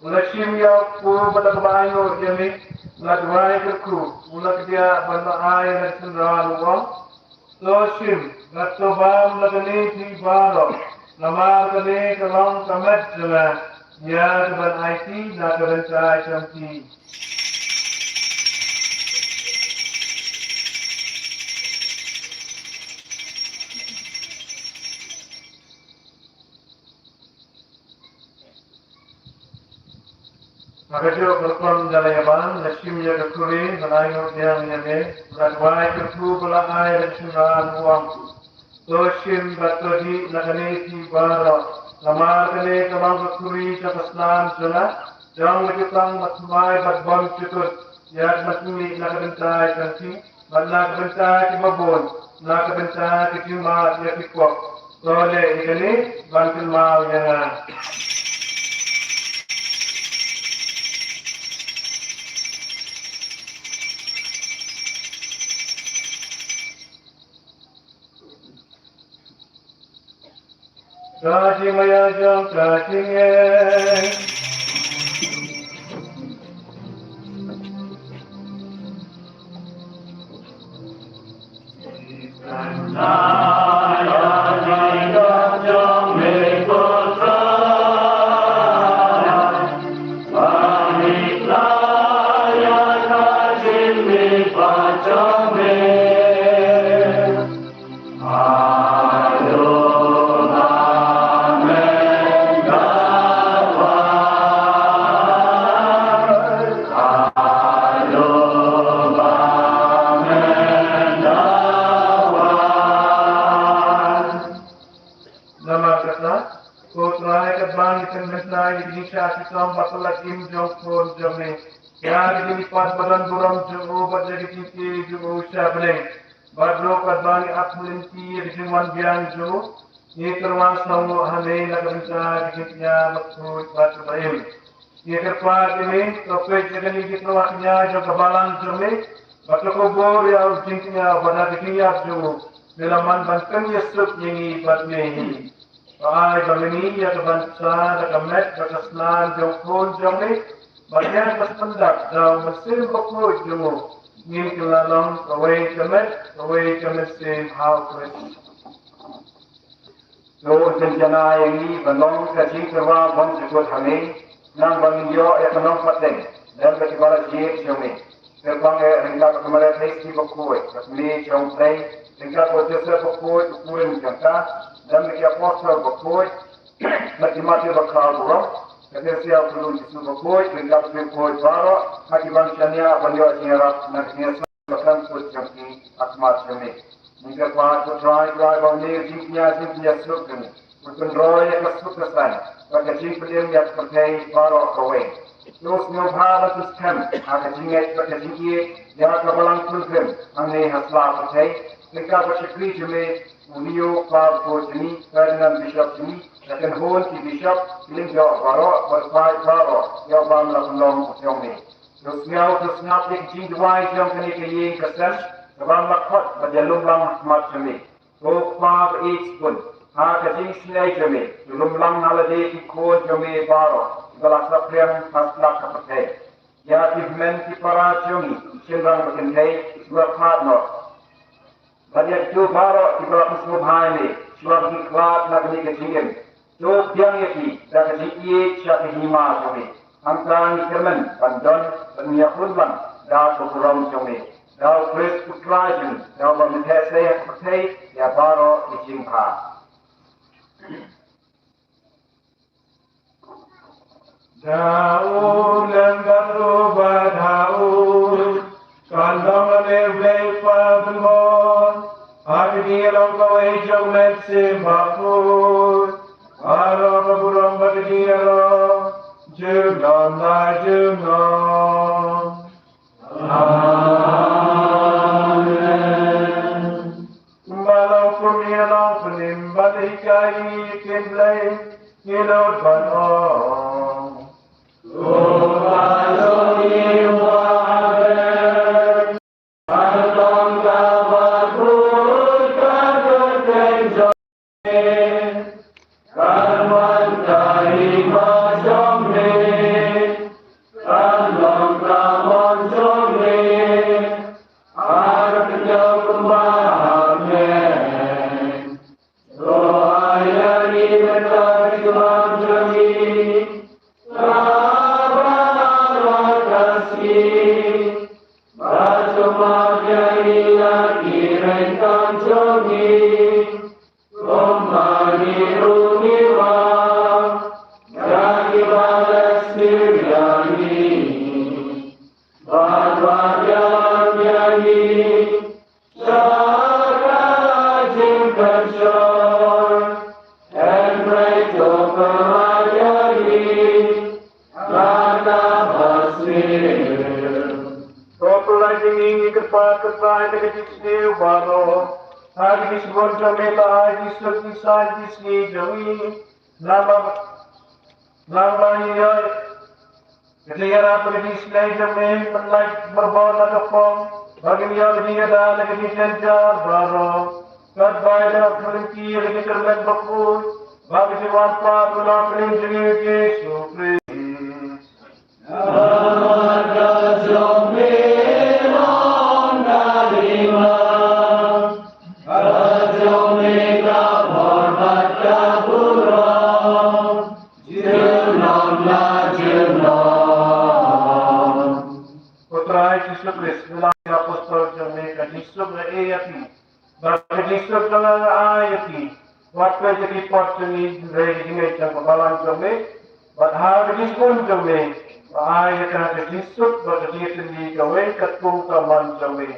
u la shim ïa u kpu bad la kaba ainguh ïa me, la duwai kyrkhu, u la kdiah bad la ai ïa ka synran u ong: To shim bad to bam na kane phi baroh, namar kane ka long ka met jong nga, ïa kaban aiti na ka bynta jong phi. Ha kajuh ka rukom da la ïa bam, la shim ïa ka khuri, la ainguh biang ïa me, la duwai kyrkhu bad la ai ïa ka synran u ong: To shim bad to dih na kane phi baroh, namar kane ka long ka khuri jong ka snam jong nga, jong ka jutang bathymmai bad bymjukut, ïa kaba pynmih na ka bynta jong phi bad na ka bynta kiba bun, na ka bynta ka jingmap ïa ki pop. To leh ïa kane ban kynmaw ïa nga. Ka jingmaya jong ka jingngeit. Namar kata, ko Trai, katba ngi pynbna ïa ka jingshah shitom bad ka lad im jong u Khun jong me, ïa ka jingmihpat ba don burom jong u bad ïa ka jingkyrkhu jong u sha bneng, bad ruh katba ngi ap lynti ïa ka jingwan biang jong u, ngi kyrpad sngewnguh ha me na ka bynta ka jingkñia bakhuid bad kaba im. Ngi kyrpad ïa me, to peit ïa kane ka jingkñia jong ka balang jong me, bad to kubur ïa u jingkñia uba da ka jingïap jong u me la man ban pynïasuk ïa ngi bad me hi. To ai ba ma ngi ïa ka ban sa da ka met bad ka snam jong u Khun jong me, bad ïa ka ban pyndap da u Mynsiem Bakhuid jong u, ngin kylla long kawei ka met, kawei ka mynsiem ha u Khrist. To un pynjanai ïa ngi ban long ka jingkyrwa bymjukut ha me, nang ba ngin ïoh ïa ka nongpateng lem bad kiba la jied jong me. Kyrpang eh ryngkat bad ka Mari Theisotti Bakhuid, ka Kmie jong U Blei, ryngkat bad u Joseph Bakhuid, u khun jong ka, lem bad ki apostol bakhuid, bad ki martir bakhraw baroh, ka Theresia u khyllung Jisu bakhuid, ryngkat bad ki bakhuid baroh, ha ki ban shaniah ban ïoh jingïarap na ka jingïasuk bakhlem kut jong ki ha khmat jong me. Ngi kyrpad, ko Trai, Trai ba me, jingkñia, jingkñia suk jong ngi, un pynroi ïa ka suk ka saiñ bad ka jingpynim ïa ka pyrthei baroh kawei. To sngewbha ban pynskhem ha ka jingngeit bad ka jingïeit ïa ka Balang Khun Krim hangne ha sla pyrthei, ryngkat bad shakri jong me u Leo, Kpa Bakhuid jong ngi, Ferdinand, Bishop jong ngi, ka kynhun ki bishop, ki lyngdoh baroh bad paid baroh ïa uba me la pynlong u jong me. To sngew, to sngap ïa ka jingduwai jong kane ka ïing ka sem kaba me la khot bad ïalum lang ha khmat jong me. Ko Kpa ba ïeit sbun, ha ka jingisynei jong me, to lum lang ha lade ki khun jong me baroh kiba la saphriang ha sla ka pyrthei. Ïa ki hynmen ki para jong ngi, shynrang bad kynthei, shuwa phad noh. Bad ïa kito baroh kiba la pynsngewbha ïa me, shuwa ba ki khlad na kane ka jingim, to pdiang ïa ki da ka jingïeit sha ka hima jong me. Hangta ngi kyrmen ban don bad ngi ïakhun lang da ka burom jong me, da u Khrist u Trai jong ngi, da uba me theh sei ha ka pyrthei ïa baroh ki jingbha. Da u lem bad u bad ha u kan long lane u Blei Kpa Bymbor. Ha ka jingïalong kawei jong met symbai baroh ka burom bad ka jingïarap junom la junom. Amen. Kumba long kum ïa long pynïaid bad hikai ïa ki Blei, ngi nud ban ong. Uba jong ngi uba ha bneng, kan long kaba khuid ka kyrteng jong me. Kan wan ka hima jong me. Kan long ka mon jong me. Ha ka khyndew kumba ha bneng. To ai ïa ngi mynta ka jingim jong ngi. Kaba ar ha ka sngi. Bad to map ïa ngi ïa ki ryngkang jong ngi. Kumba ngi ruh ngi map ïa kiba leh sniew ïa ngi. Bad wat ïalam ïa ngi sha ka jingpynshoi, hynrei to pynlait ïa ngi na kaba sniew. To pynlait ïa ngi, ngi kyrpad, kyrpad ïa ka jingsniew baroh. Ha ka jingsbun jong me to ai jingsuk jingsaiñ jingsngi jong ngi. Namar, namar ngi ïoh ka jingïarap bad ka jingsnei jong me, mynlait marbo na ka pom, ba ngin ïoh ka jingïada na ka jingjynjar baroh. Katba ïada ka lynti ka jingkyrmen bakhuid bad ka jingwan pat u Nongpynim jong ngi u Jisu Khrist. Namar ka jong me long ka hima, ka jong me ka bor bad ka burom. Junom la junom. Ko Trai Jisu Khrist, me la ïa apostol jong me ka jingsuk nga ai ïa phi. Bad ka jingsuk jong nga nga ai ïa phi. Wat peit ïa ki pot jong ngi, hynrei ïa ka jingngeit jong ka balang jong me. Bad ha ka jingsbun jong me, ba ai ïa ka jingsuk bad ka jingïatylli kawei katkum ka mon jong me.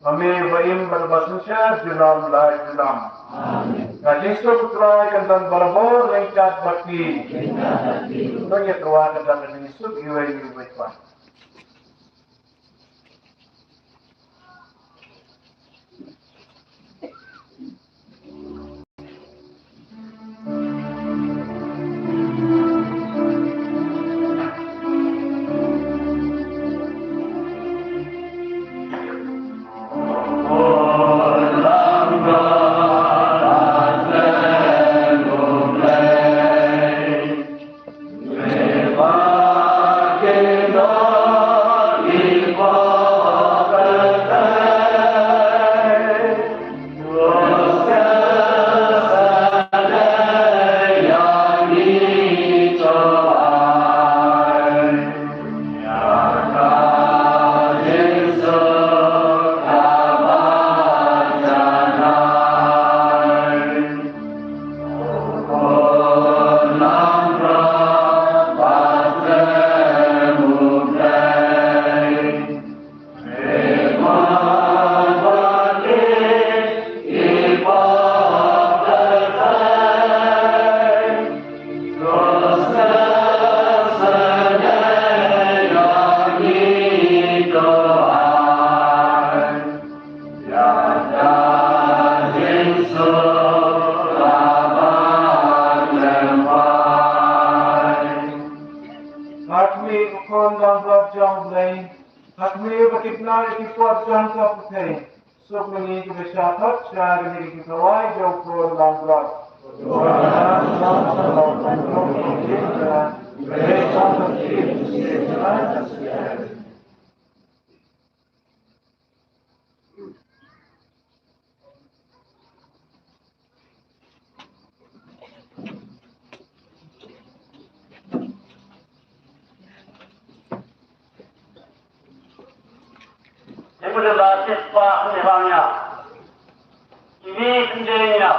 Ma me ba im bad ba synshar junom la junom. Amen. Ka jingsuk u Trai kan don barabor ryngkat bad phi. Ryngkat bad phi. Ngi ïa tyrwa ka jingsuk iwei iwei pat. Ha khmih, ko Khun langbrot jong U Blei. Ha khmih, ba tip na ïa ki pot jong ka pyrthei. Suk ma ngi kiba shah thok sha kine ki jingkhawai jong U Khun langbrot. Ibu de ba tit pa ni bang ya. Ini sendirinya.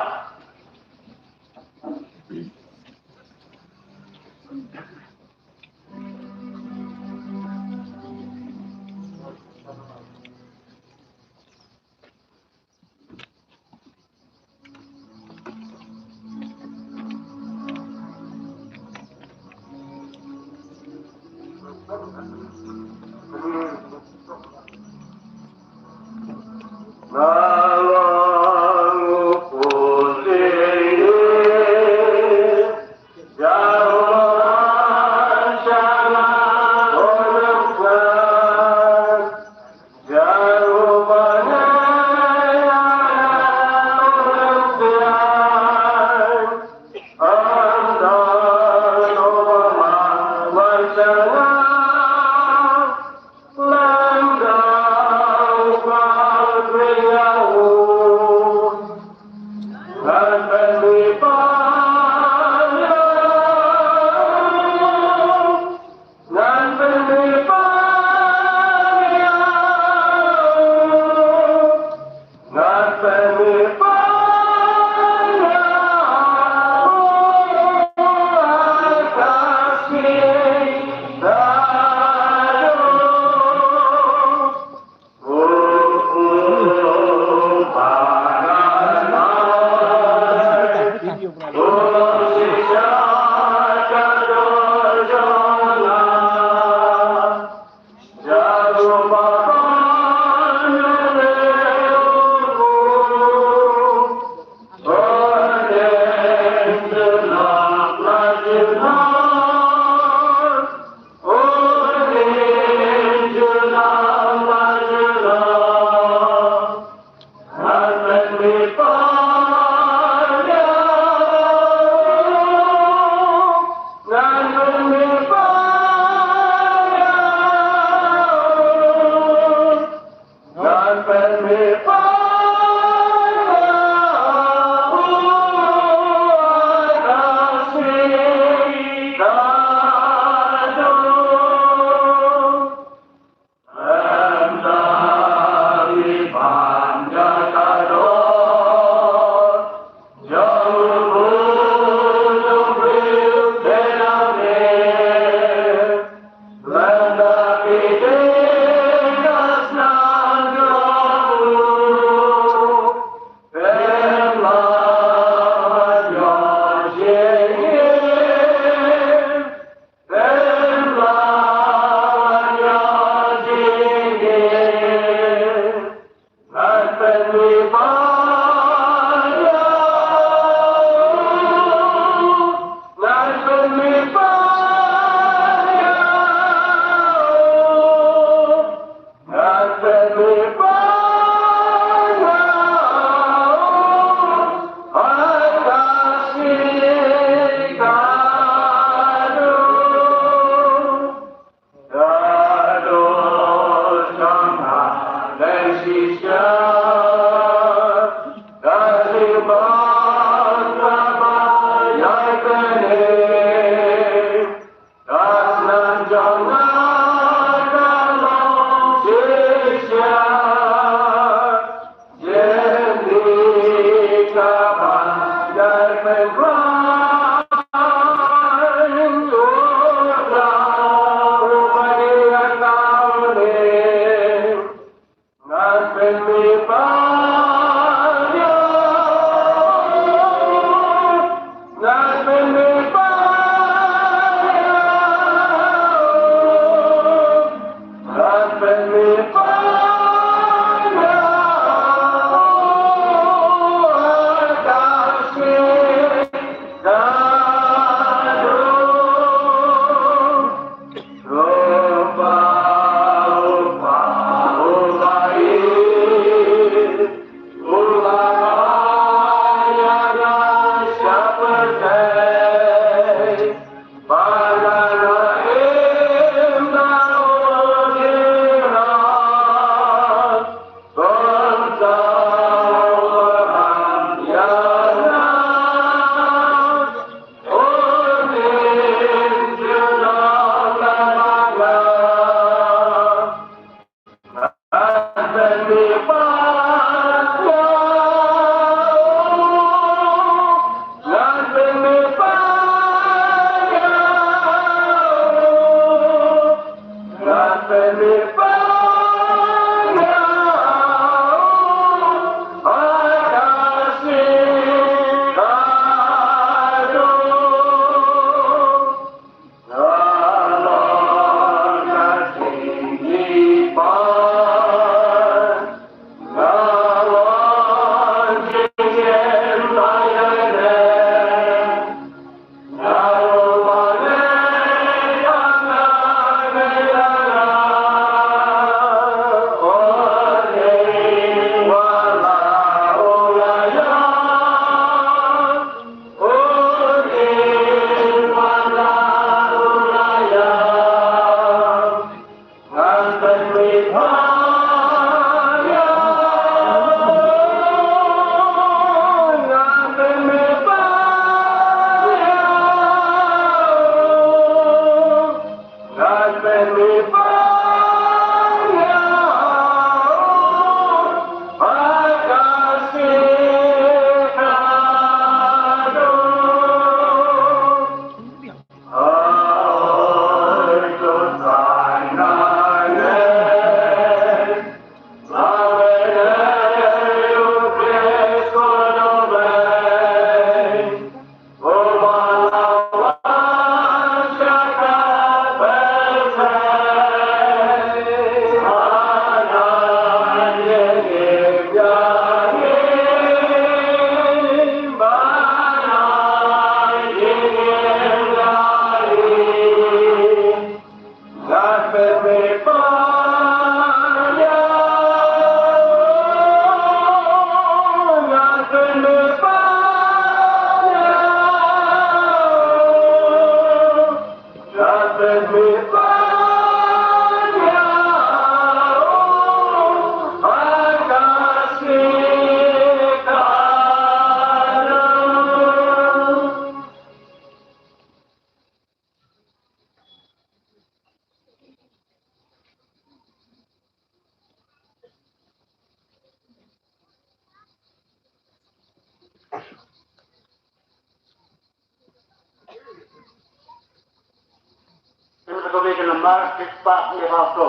Mar kit pak ne bau to.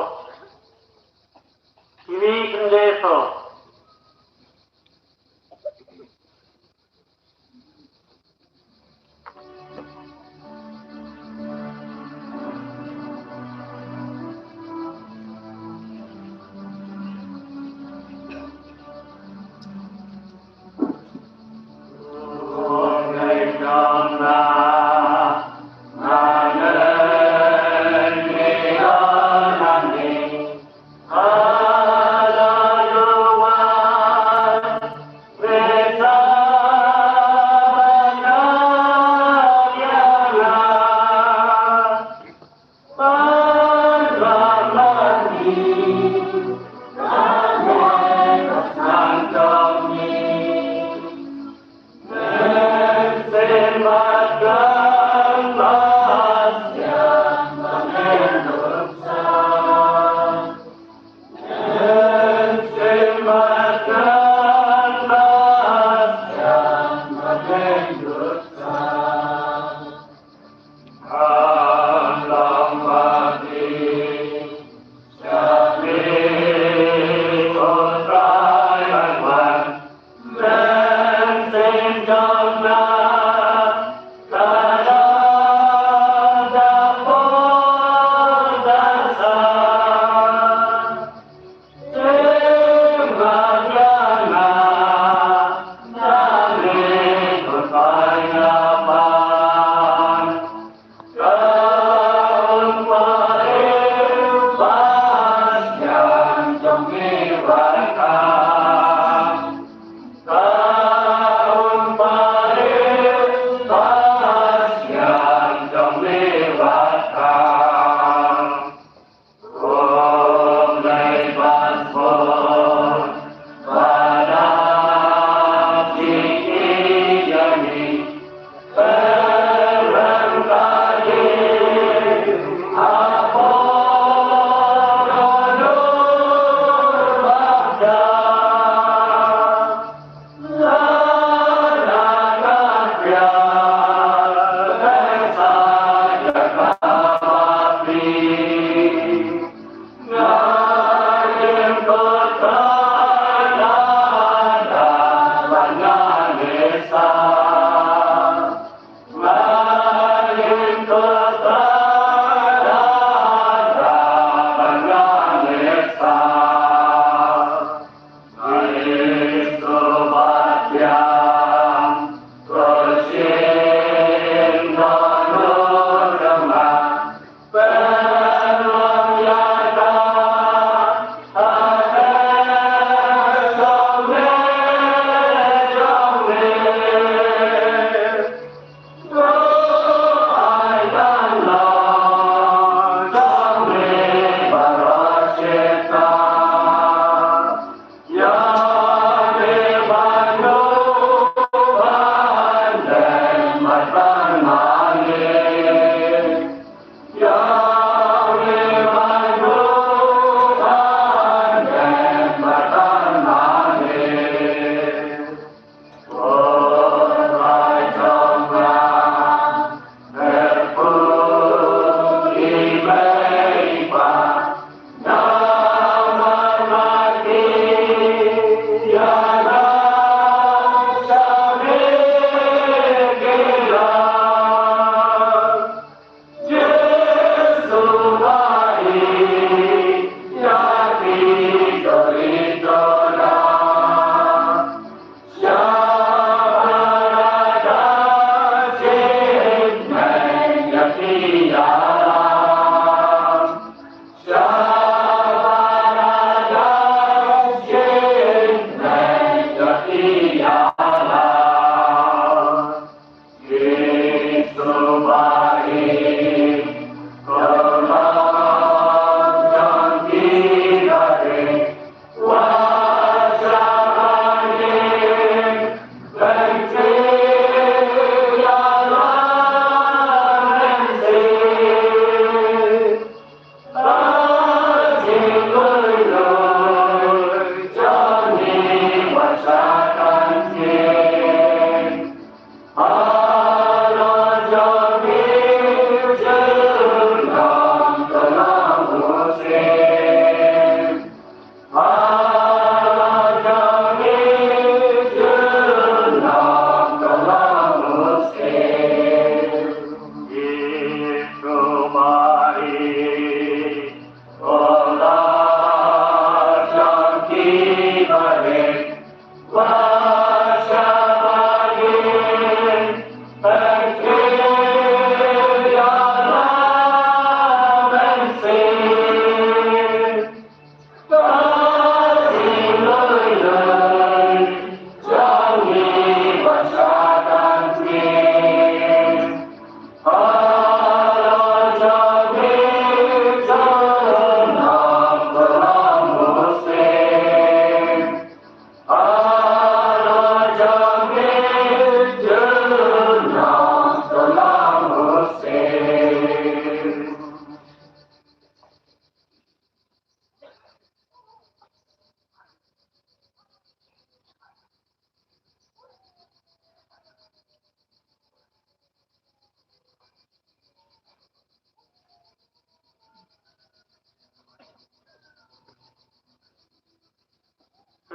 Kini kende to.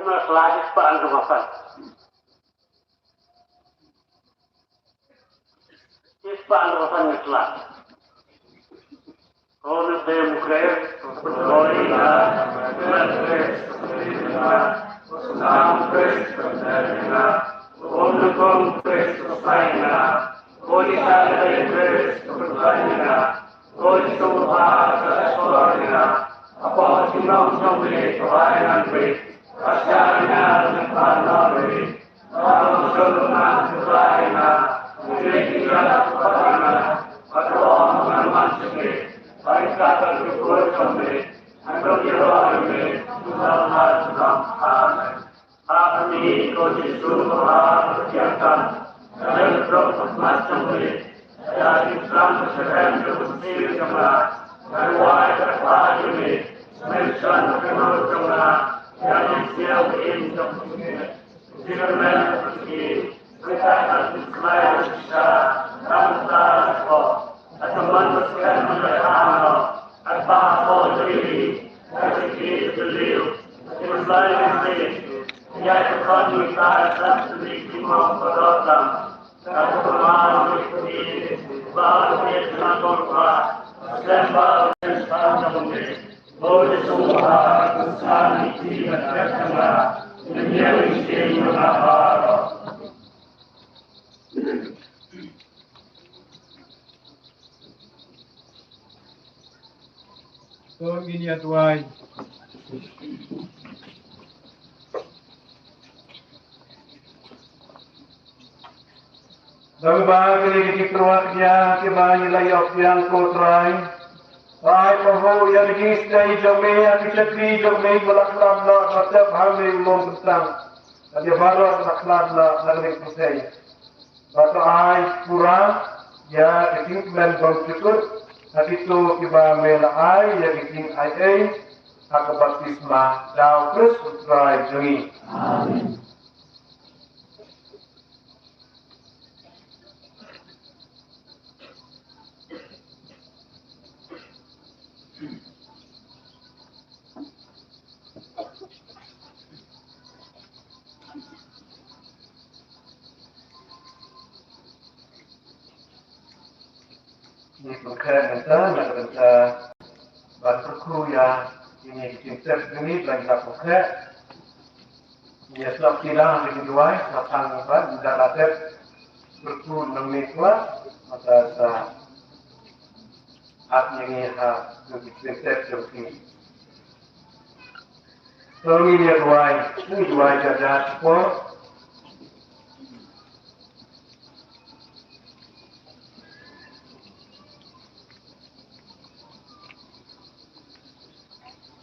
Sla shispah hynriew phew san. Shispah hynriew phew san ngi sla. Ko Mynsiem Khrist, ko Trai na, ko Khrist, ko Trai na, ko Sam Khrist, ko Trai na, ko Ong Kong Khrist, ko Trai na, ko Isa Khrist, ko Trai na, ko Jisu Khrist, ko Trai na, ko Jisu Khrist, ko Trai na, ko Trai na, To ngin ïa duwai. Naba kine ki tyrwa ki ïa kiba ngi la ïoh biang ko Trai. Ai pahuh ïa ki sdei jong me, ïa ki shakri jong me, ba la khlad la, ba tep ha me u long btang. Ïa baroh ba la khlad la, la ring kusei. Ba to ai pura ïa ka jingkmen bymjukut ha kito kiba me la ai ïa ka jingaiei ha ka baptisma da u Khrist u Trai jong ngi. Amen. Ngi pyrkhat mynta na ka bynta ban kyrkhu ïa kine ki jingtep jong ngi, ban ïa pyrkhat. Ïa shlok ki la ki duwai, shlok tang ban da la tep kyrkhu nang ni kwa, mata sa ap ïa ngi ha ki jingtep jong ki. Tolong ini ya tuai, ini tuai jaja support.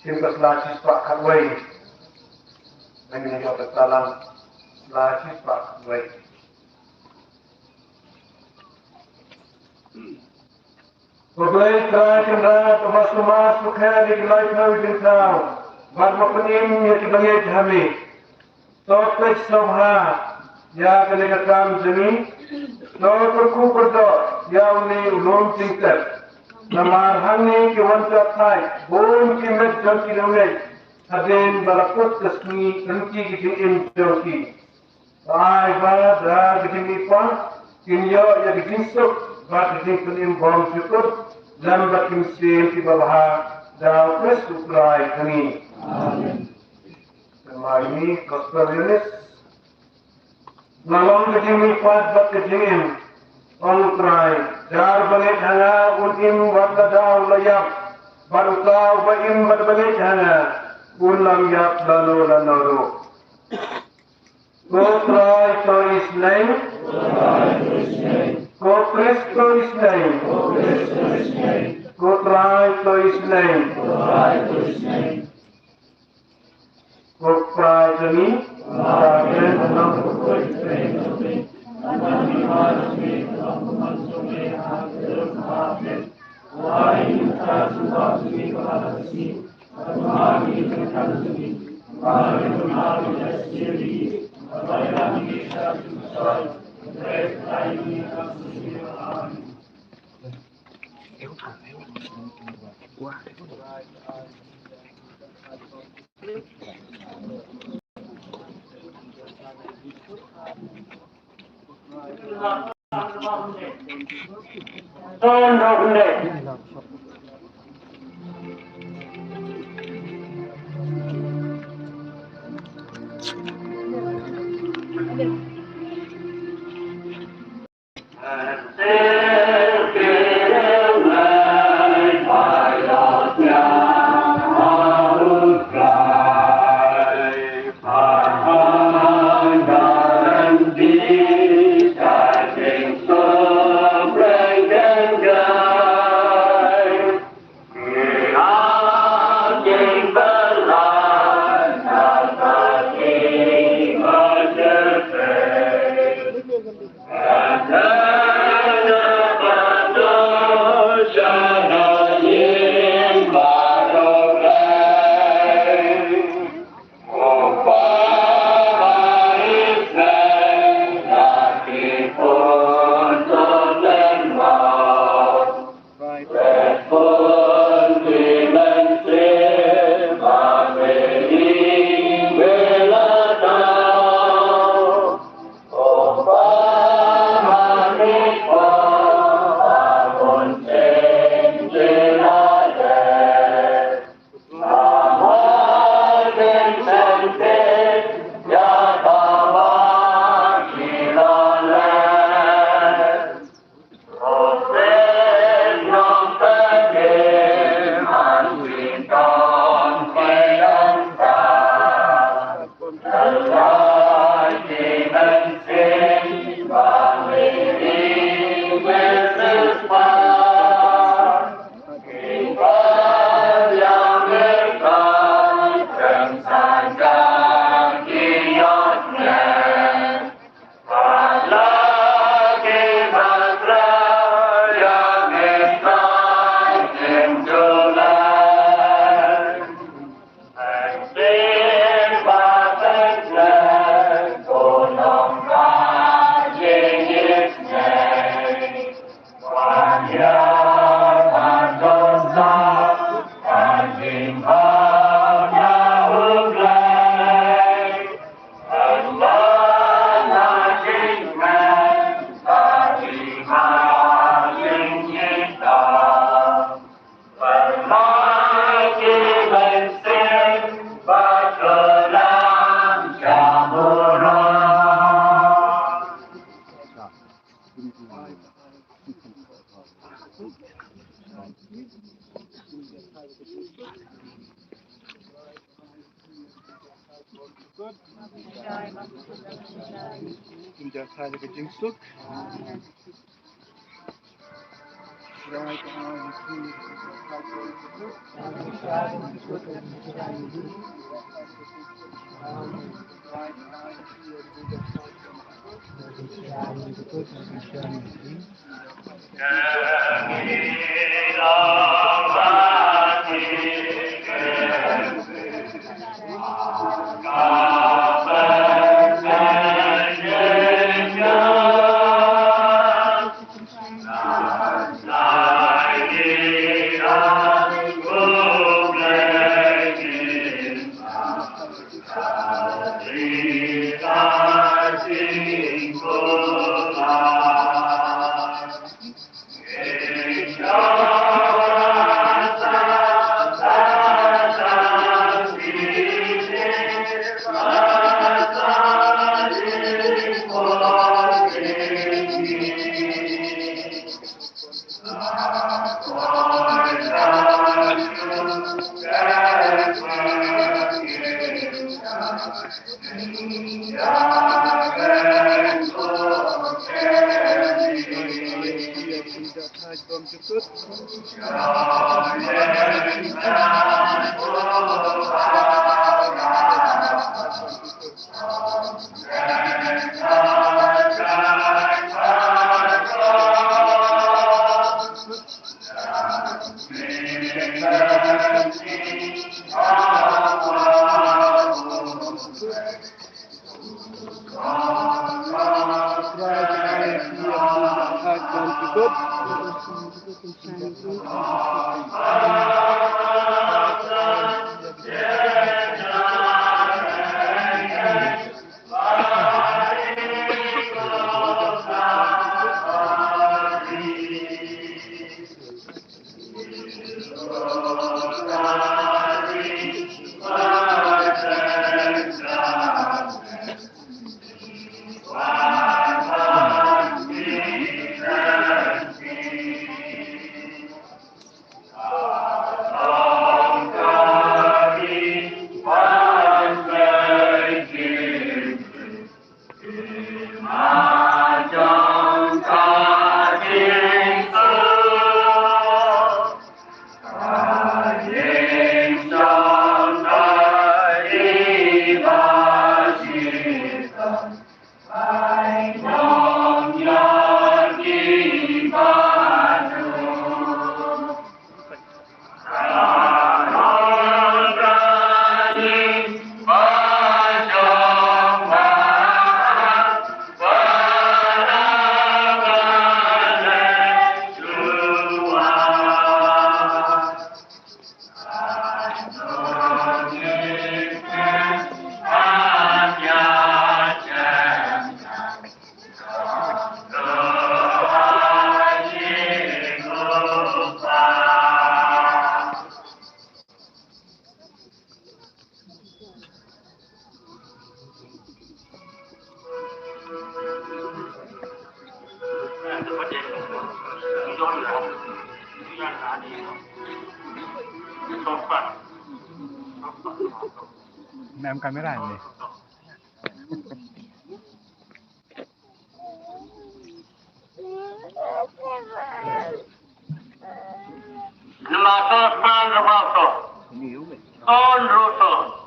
Shin ka sla shispah khatwei. Nang ini jot talang sla shispah khatwei. Ko Blei Trai Kynrad, uba sumar sukher ïa ki laiphew jingthaw, bad uba pynim ïa ki bangeit ha me. To peit sngewbha ïa kane ka kam jong ngi. To kyrkhu kyrdoh ïa une u lum jingtep. Namar hangne ki wan jot thait bun ki met jong ki nongeit hadien ba la put ka sngi ryntih ki jingim jong ki. Ai ba da ka jingmihpat kin ïoh ïa ka jingsuk bad ka jingpynim bymjukut lem bad ki mynsiem kiba bha da u Khrist u Trai jong ngi. Amen. Te ma ngi Gospel Ïoannis. La long ka jingmihpat bad ka jingim. Ong u Trai, jar ba ngeit ha nga un im wat lada u la ïap, bad uta uba im bad ba ngeit ha nga un lam ïap lano lano ruh. Ko Trai to isynei. Ko Khrist to isynei. Ko Trai to isynei. Ko Trai jong ngi. Amen. Em camera ne. Namato san roso. Son roso.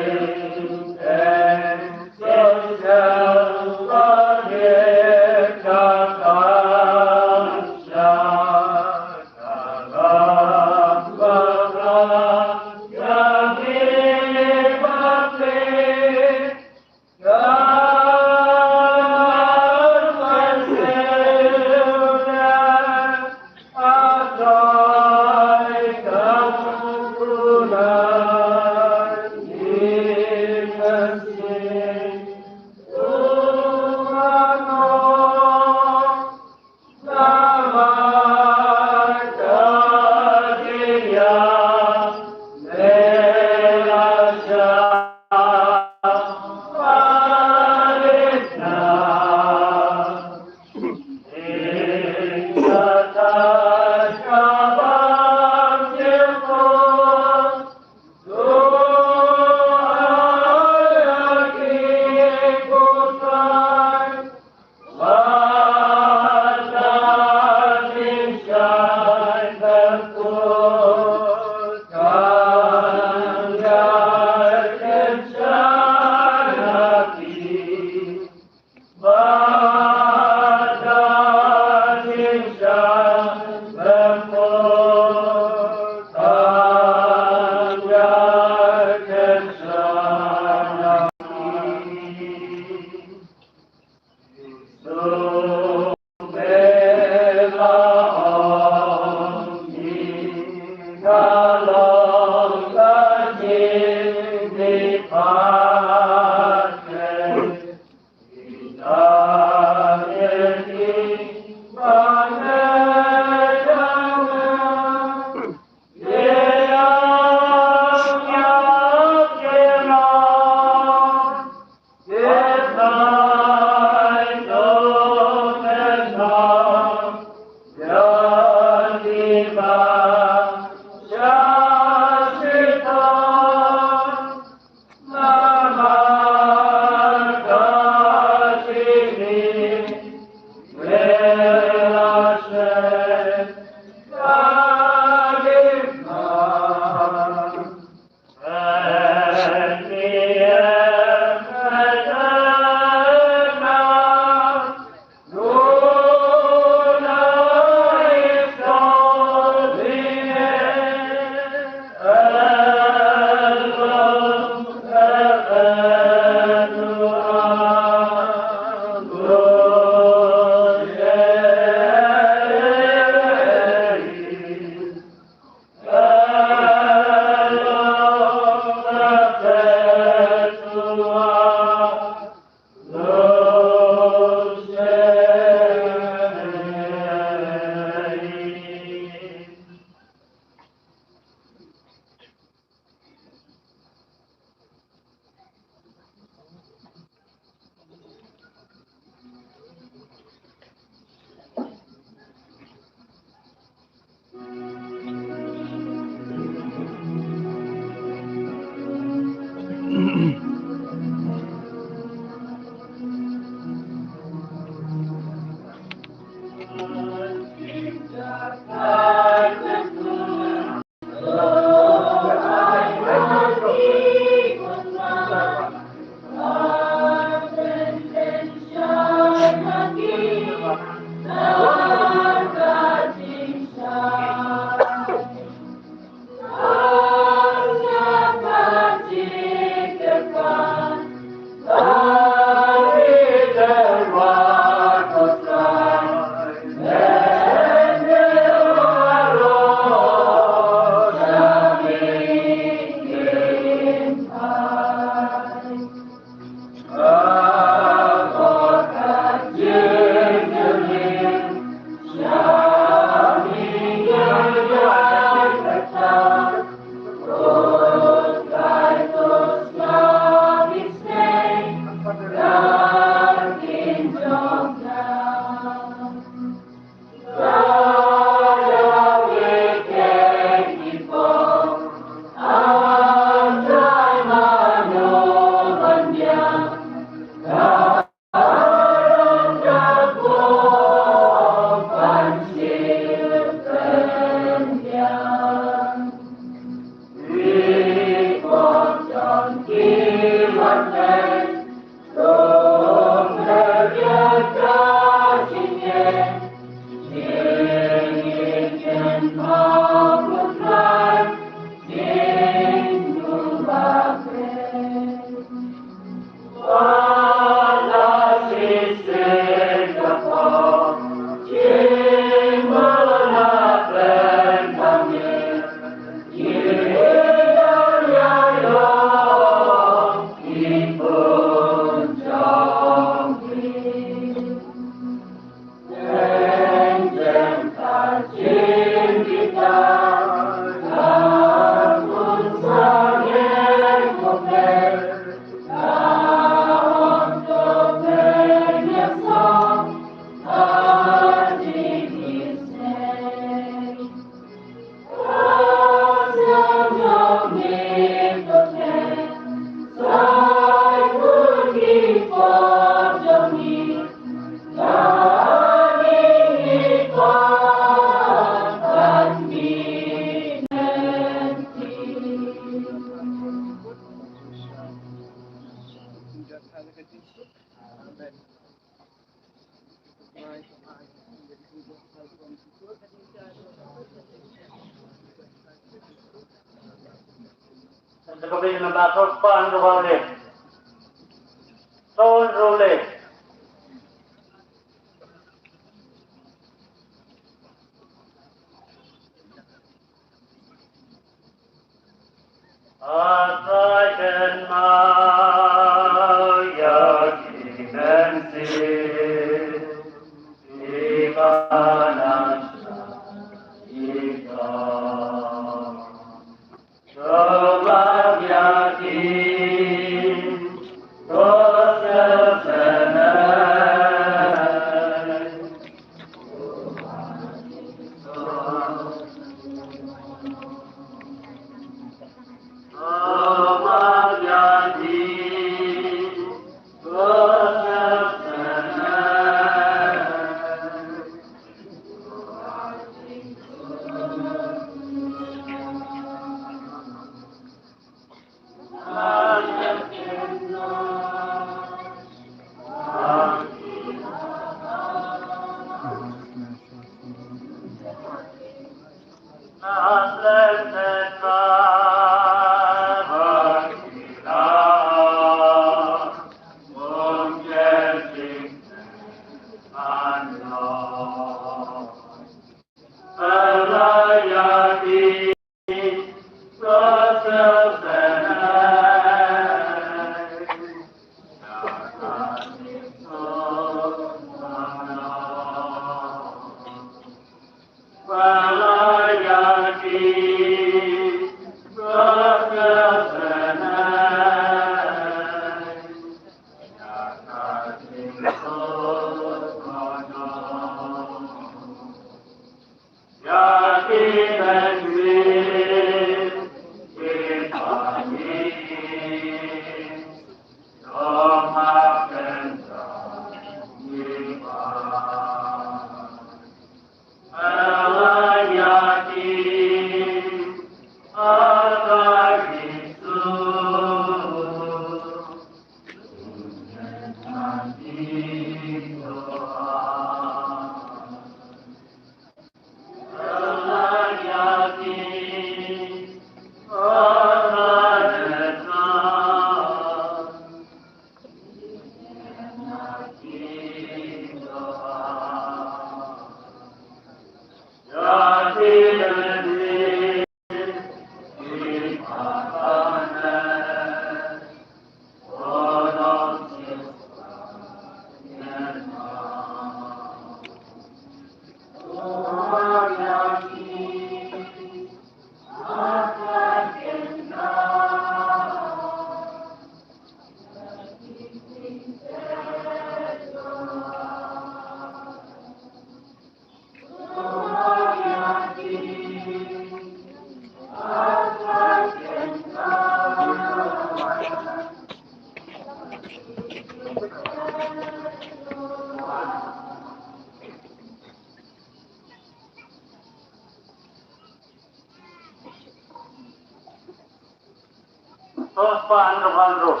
Sopan ruh ruh.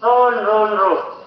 Ton run ruh.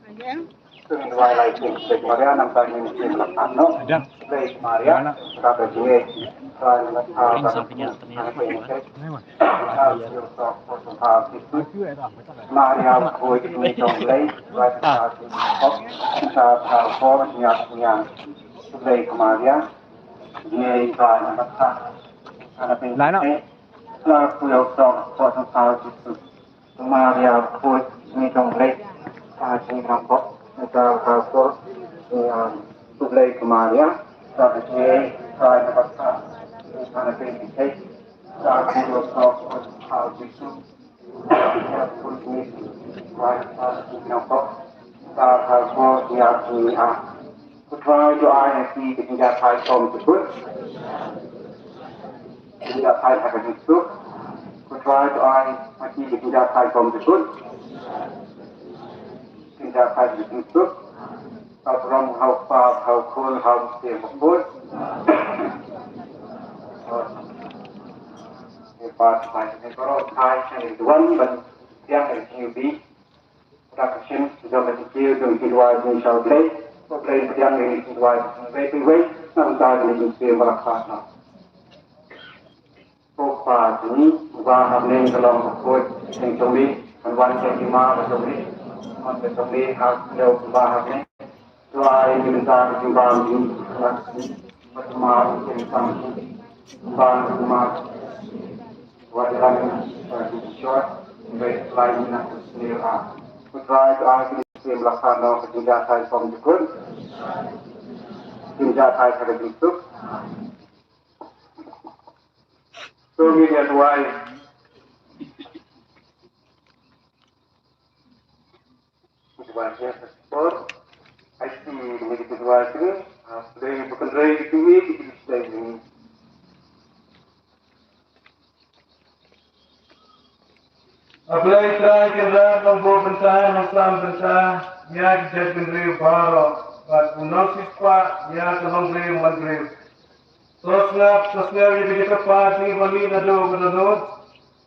Again. Sngewbha ïa ki Blei Maria, nangta ngin ïa la khan noh. Blei Maria, ka ba jingeh, ka ba jingeh, ka ba jingeh. Maria, khuid jong Blei, ka ba jingeh, ka ba jingeh. Blei Maria, jingeh, ka ba jingeh. Ana phi. Lai noh. Ka khuid jong, ka ba jingeh. Maria, khuid jong Blei, ka jingeh, ka ba jingeh. Ka khuid jong, Blei Maria, ka jingeh, ka ba jingeh. Ana phi. Ka khuid jong, ka ba jingeh. Ko Trai, to ai ha ki ka jingjahthait kum jukut. Ka jingjahthait ha ka jingsuk. Ko Trai, to ai ha ki ka jingjahthait kum jukut. Jingjahthait ha ka jingsuk. Ka burom ha u Kpa, ha u Khun, ha u Mynsiem Bakhuid. Ngi pat bai ngi baroh thai ngi duan ban pdiang ïa ki jingïadei. Ka dak ka shin jong ka jingkiew jong ki duwai jong sha U Blei. U Blei pdiang ïa ki duwai jong kiwei kiwei. Nangta ïa ki jingkiew baroh khat na. Ko Kpa jong ngi uba ha bneng, ka long bakhuid ka kyrteng jong me. Kan wan ka hima ka jong me. Kan wan ka jong me ha ka khyndew kumba ha bneng. Duwai ïa ki mynta ka jingbam jong ngi. Bad kumba ïa ki mynta ka jingbam jong ngi. Bad kumba ïa ki mynta ka jingbam. Ko Trai, to ai ha ki, ïa ki la khan noh ka jingjahthait kum jukut. Jingjahthait ha ka jingsuk. To ngin ïa duwai. Ki duwai ki por. Ai ki, ngin ïa duwai ki. Ah, Blei ba kynrei ïa ki, ïa ki Blei. A Blei Trai Kynrad Nongbuh bynta, Nongsam bynta ïa ki jaitbynriew baroh, bad u nongsiewspah ïa ka nongbriew manbriew. To sngap, to sngap ïa ka jingkyrpad jong ngi ba mih naduh ba naduh.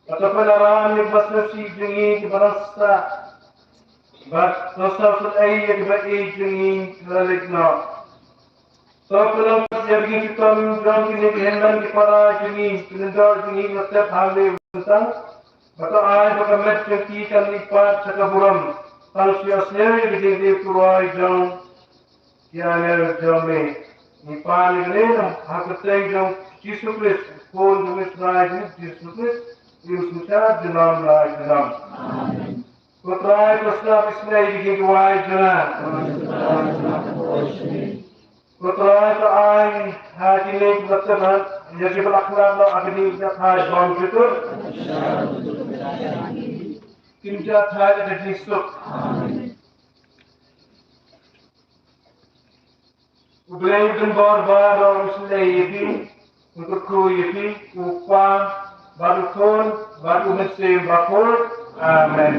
Bad to pynïaid ïa kiba sngewsih jong ngi kiba nongstad. Bad to sngewsih ïa kiba ïeit jong ngi kiba la leit noh. To pynlong pat ïa ki jingshitom jong kine ki hynmen ki para jong ngi, ki lyngdoh jong ngi, ki la tep hangne mynta. Bad to ai ba ka met jong ki kan leit pat sha ka burom. Tang shu ïohsngew ïa ki jingkyrkhu jong ki angel jong me. Ngi pan ïa kane ha ka kyrteng jong Jisu Khrist, Khun jong me, Trai jong ngi Jisu Khrist, ïa u synshar junom la junom. Amen. Ko Trai, to sngap isynei ïa ki jingduwai jong nga. Ko Trai, to ai ha kine kiba tep, ïa kiba la khlad noh ha kine ki jingïathait bymjukut, ki jingïathait ha ka jingsuk. Amen. U Blei u don bor baroh un isynei ïa phi, un kyrkhu ïa phi, u Kpa, bad u Khun, bad u Mynsiem Bakhuid. Amen.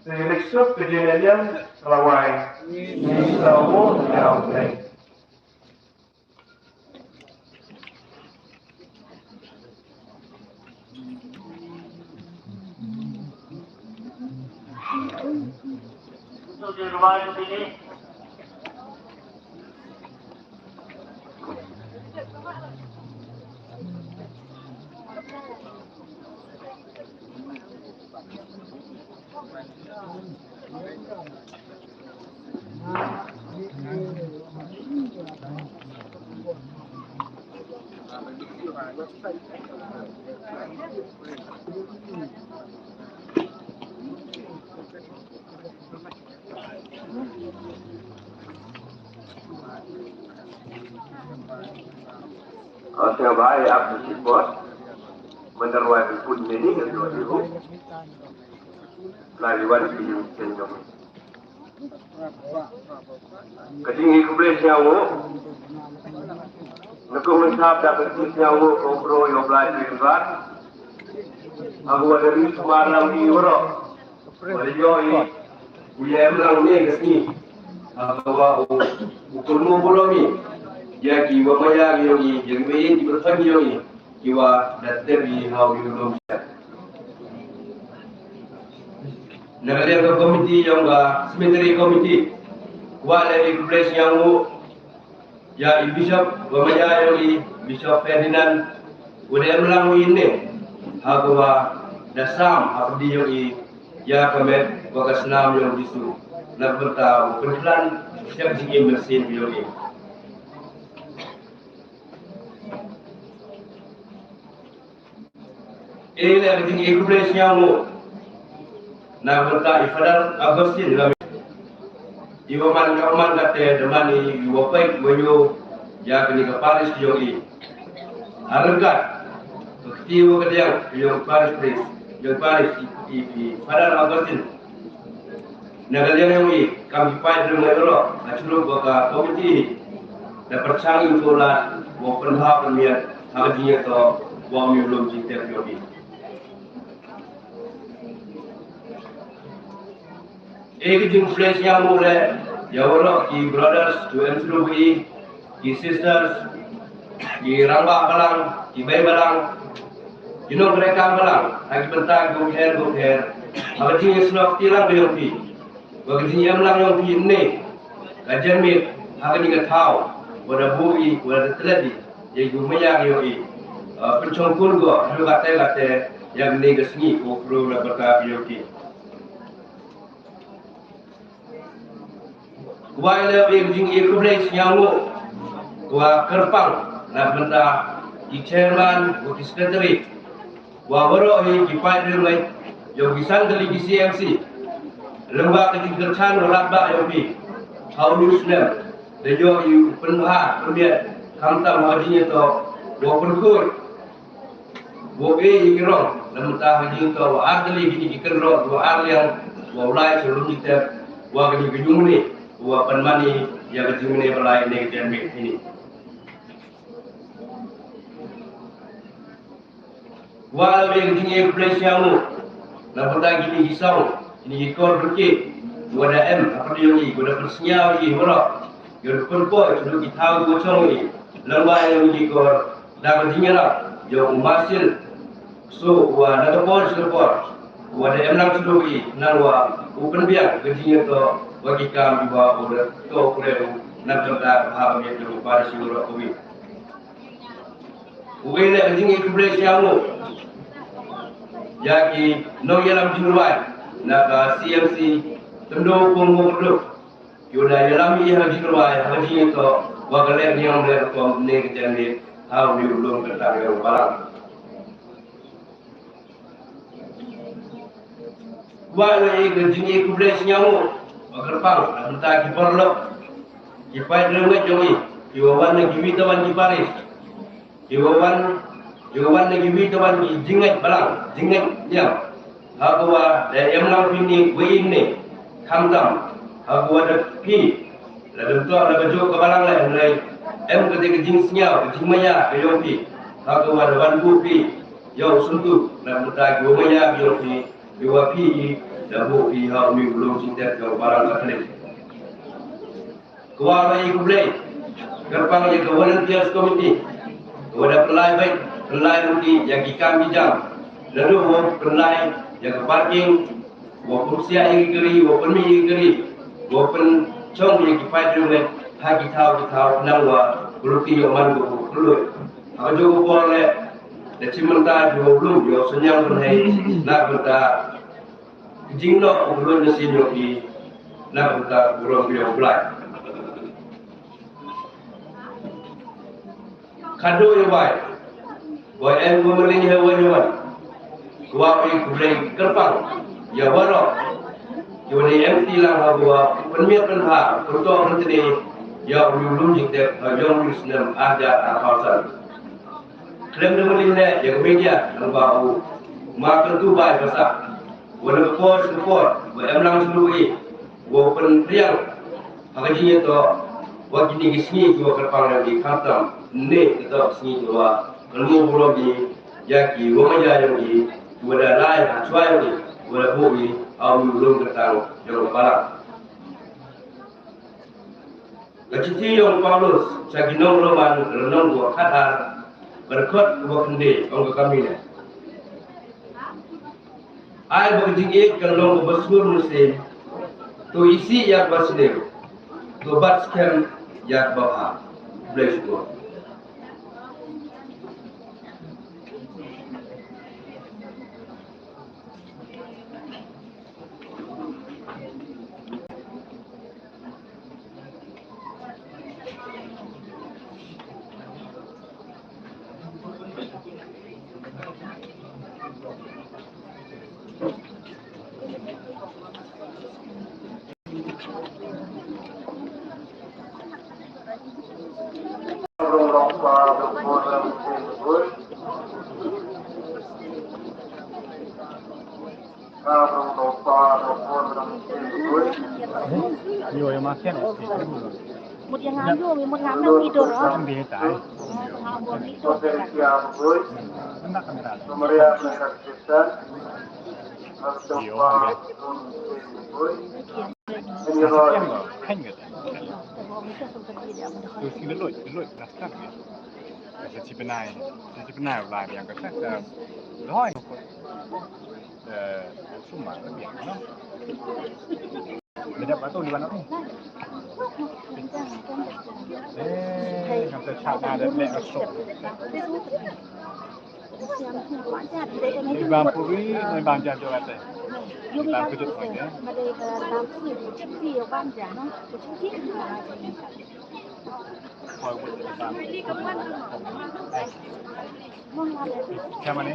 Te ïa leit suk, ka jingïaid lynti ka la wai. Ngin sa ïaroh ïa U Blei. Ïa, sngewbha ïa ap sha shipor. Mynta rwai phi pun mini ngan rwai phi. Lai wan phi ïa u chen jong. Ka jingkhublei sngewbha. Nga kum mynta da ka jingkhublei sngewbha ko bro ïa u Blei Trai Kynrad. Aku ada ri sumar lang di waro. Wala joi u ïa em lang ne ka sngi. Haba u, u kyrmu bulong ïa ki wa maya ïa ki, ïa ki wa ïa ki wa tang ïa ki. ki wa da tep i ha u ïa u lum. Na ka liang ka komiti yong ka cemetery committee, kwah leh i khublei sñiawngooh ïa i Bishop wa maya yong i, Bishop Ferdinand, u da em lang u i ne ha ka wa da sam ha ka di yong i ïa ka met wa ka snam yong Jisu, na ka bynta u pynphlan sep jingim mynsiem yong i. E le ka jingkhublei sñiawngooh na ka bynta i Father Augustine Lamit, i wa man ka man ka te da man i wa peit wa ïoh ïa kani ka parish yong i. Arangkat ka kti wa ka diang yong parish priest, yong parish i, i, i Father Augustine. Na ka liang yong i kam ki paid ri ngai ro ha chuluk wa ka komiti da pyrchang i u to lad wa pynha pynmiat ha ka jingïatoh wa u ïa u lum jingtep yong i. E ka jingkhublei sñiawngooh le ïa waroh ki brothers to em chuluk i, ki sisters, ki rangbah balang, ki bei balang, ki nongtrei kam balang ha ki bynta ki bapher bapher ha ka jingïasnoh kti lang ka yong phi. Wa ka jingïalam lang yong phi ne ka janmiet ha kani ka thaw wa da buh i wa da tlet i ïa ki maya yong i. Pynchong kun ko ha ka te ka te ïa kani ka sngi ko kru na bynta ka yong phi. Kwah leh ïa ka jingkhublei sñiawngooh wa kyrpang na bynta ki chairman wa ki secretary wa waroh hi ki paid ri ngai yong ki san tylli ki C M C. Lyngba ka jingkyrchan wa lad ba yong phi ha u snem da ïoh i u pynbha pynmiat khamtam ha ka jingïatoh wa pynkhur wa e i ki rong na mynta ha jingïatoh wa ar tylli kini ki kynroh wa ar liang wa u lai cha lum jingtep wa kini ki jingmane wa pynmane ïa ka jingmane ba lai ne ka jingmane kini. Wa la wei ka jingkhublei sñiawngooh na bynta kini ki song kini ki kor byrki wa da em ha pyrdi yong i wa da pynsñiaw i waroh ïa u pynpoi ïa ki thaw wa chong i lyngba ïa ki kor da ka jingïarap ïa u Marshal Soo wa na ka por sha ka por wa da em lang shuh i nang wa u pynbiang ka jingïatoh wa ki kam i wa u da to kren na ka bynta ka bha ka miat ka rupa da shi waroh ka wi. U wei leh ka jingkhublei sñiawngooh ïa ki nongïalam jingrwai na ka C M C Tyndong Pung Mukduk. Ki u da ïalam i ha ka jingrwai ha ka jingïatoh wa ka leh niam leh rukom ne ka jingmane ha u ïa u lum ka tang ïa u balang. Kwah leh ka jingkhublei sñiawngooh wa kyrpang na bynta ki paralok ki paid ri ngai jong i ki wa wan na ki wi tawan ki parish. Ki wa wan, ki wa wan na ki wi tawan ki jingngeit balang, jingngeit niam. Ha ka wa da em lang phi ni wa i ne khamtam ha ka wa da phi la dum to la ka jong ka balang la em lai em ka te ka jingsñiaw ka jingmaya ka yong phi. Ha ka wa da wan buh phi ïa u sumtu na ka bynta ki wa maya ka yong phi, ki wa phi i da buh phi ha u mi u lum jingtep ka balang ka khlem. Kwah ba i khublei kyrpang ïa ka volunteers committee ka wa da pynlai beit pynlai ruti ïa ki kam ki jam. Naduh wa pynlai ïa ka parking wa pynsiah ïa ki kari wa pynmih ïa ki kari wa pynchong ïa ki paid ri ngai ha ki thaw ki thaw nang wa ruti ïa man ko ko khloi. Ha ka jong ka por le da chim mynta ïa u lum ïa u sñiang pynhei na mynta. Jingnoh u khlun na sien ïoh i na ka bynta u burom ïa u Blai. Khadduh ïa wai wa em wa mling he wa ïa wan. Kwah i khublei kyrpang ïa waroh ïa wa ni em ti lang ha wa pynmiat pynha pyntoh pyntni ïa u ïa u lum jingtep ha yong u snem arja arphaw san. Khlem da mling leh ïa ka media nang ba u ma kyntu bai basa. Wa na ka por sha ka por wa em lang sha u i wa u pynriang ha ka jingïatoh wa kini ki sngi ki wa kyrpang ïa ki khamtam ne ka toh sngi ki wa kynmu burom i ïa ki wa maya ïa ki wa da lai ha chwa ïa ki wa da buh i ha u lum ka tang ïa u balang. Ka chithi yong Paulus sha ki nong Roman lynnong wa khatar Ka dkhot kaba khyndai, ong ka kamine. Ai ba ka jingïeit kan long kaba sngur mynsiem. To isih ïa kaba sniew. To bat skhem ïa kaba bha. Khublei shibun. Mut yang anu, mut ngambil tidur, ah. Ambil tai. Hendak kamera. Yo, ambil. Kasih yang lo, kan gitu. Terus ini lo, lo, nastar gitu. Kasih si benai, si benai lah yang kata, eh, lo, eh, semua lebih, no? Beda apa tu, di mana tu? Eh, yang tercak ada black asok. Ni bang puri, ni bang jajo kata. Ni bang kejut kau ya. Kau buat ni bang. Siapa ni?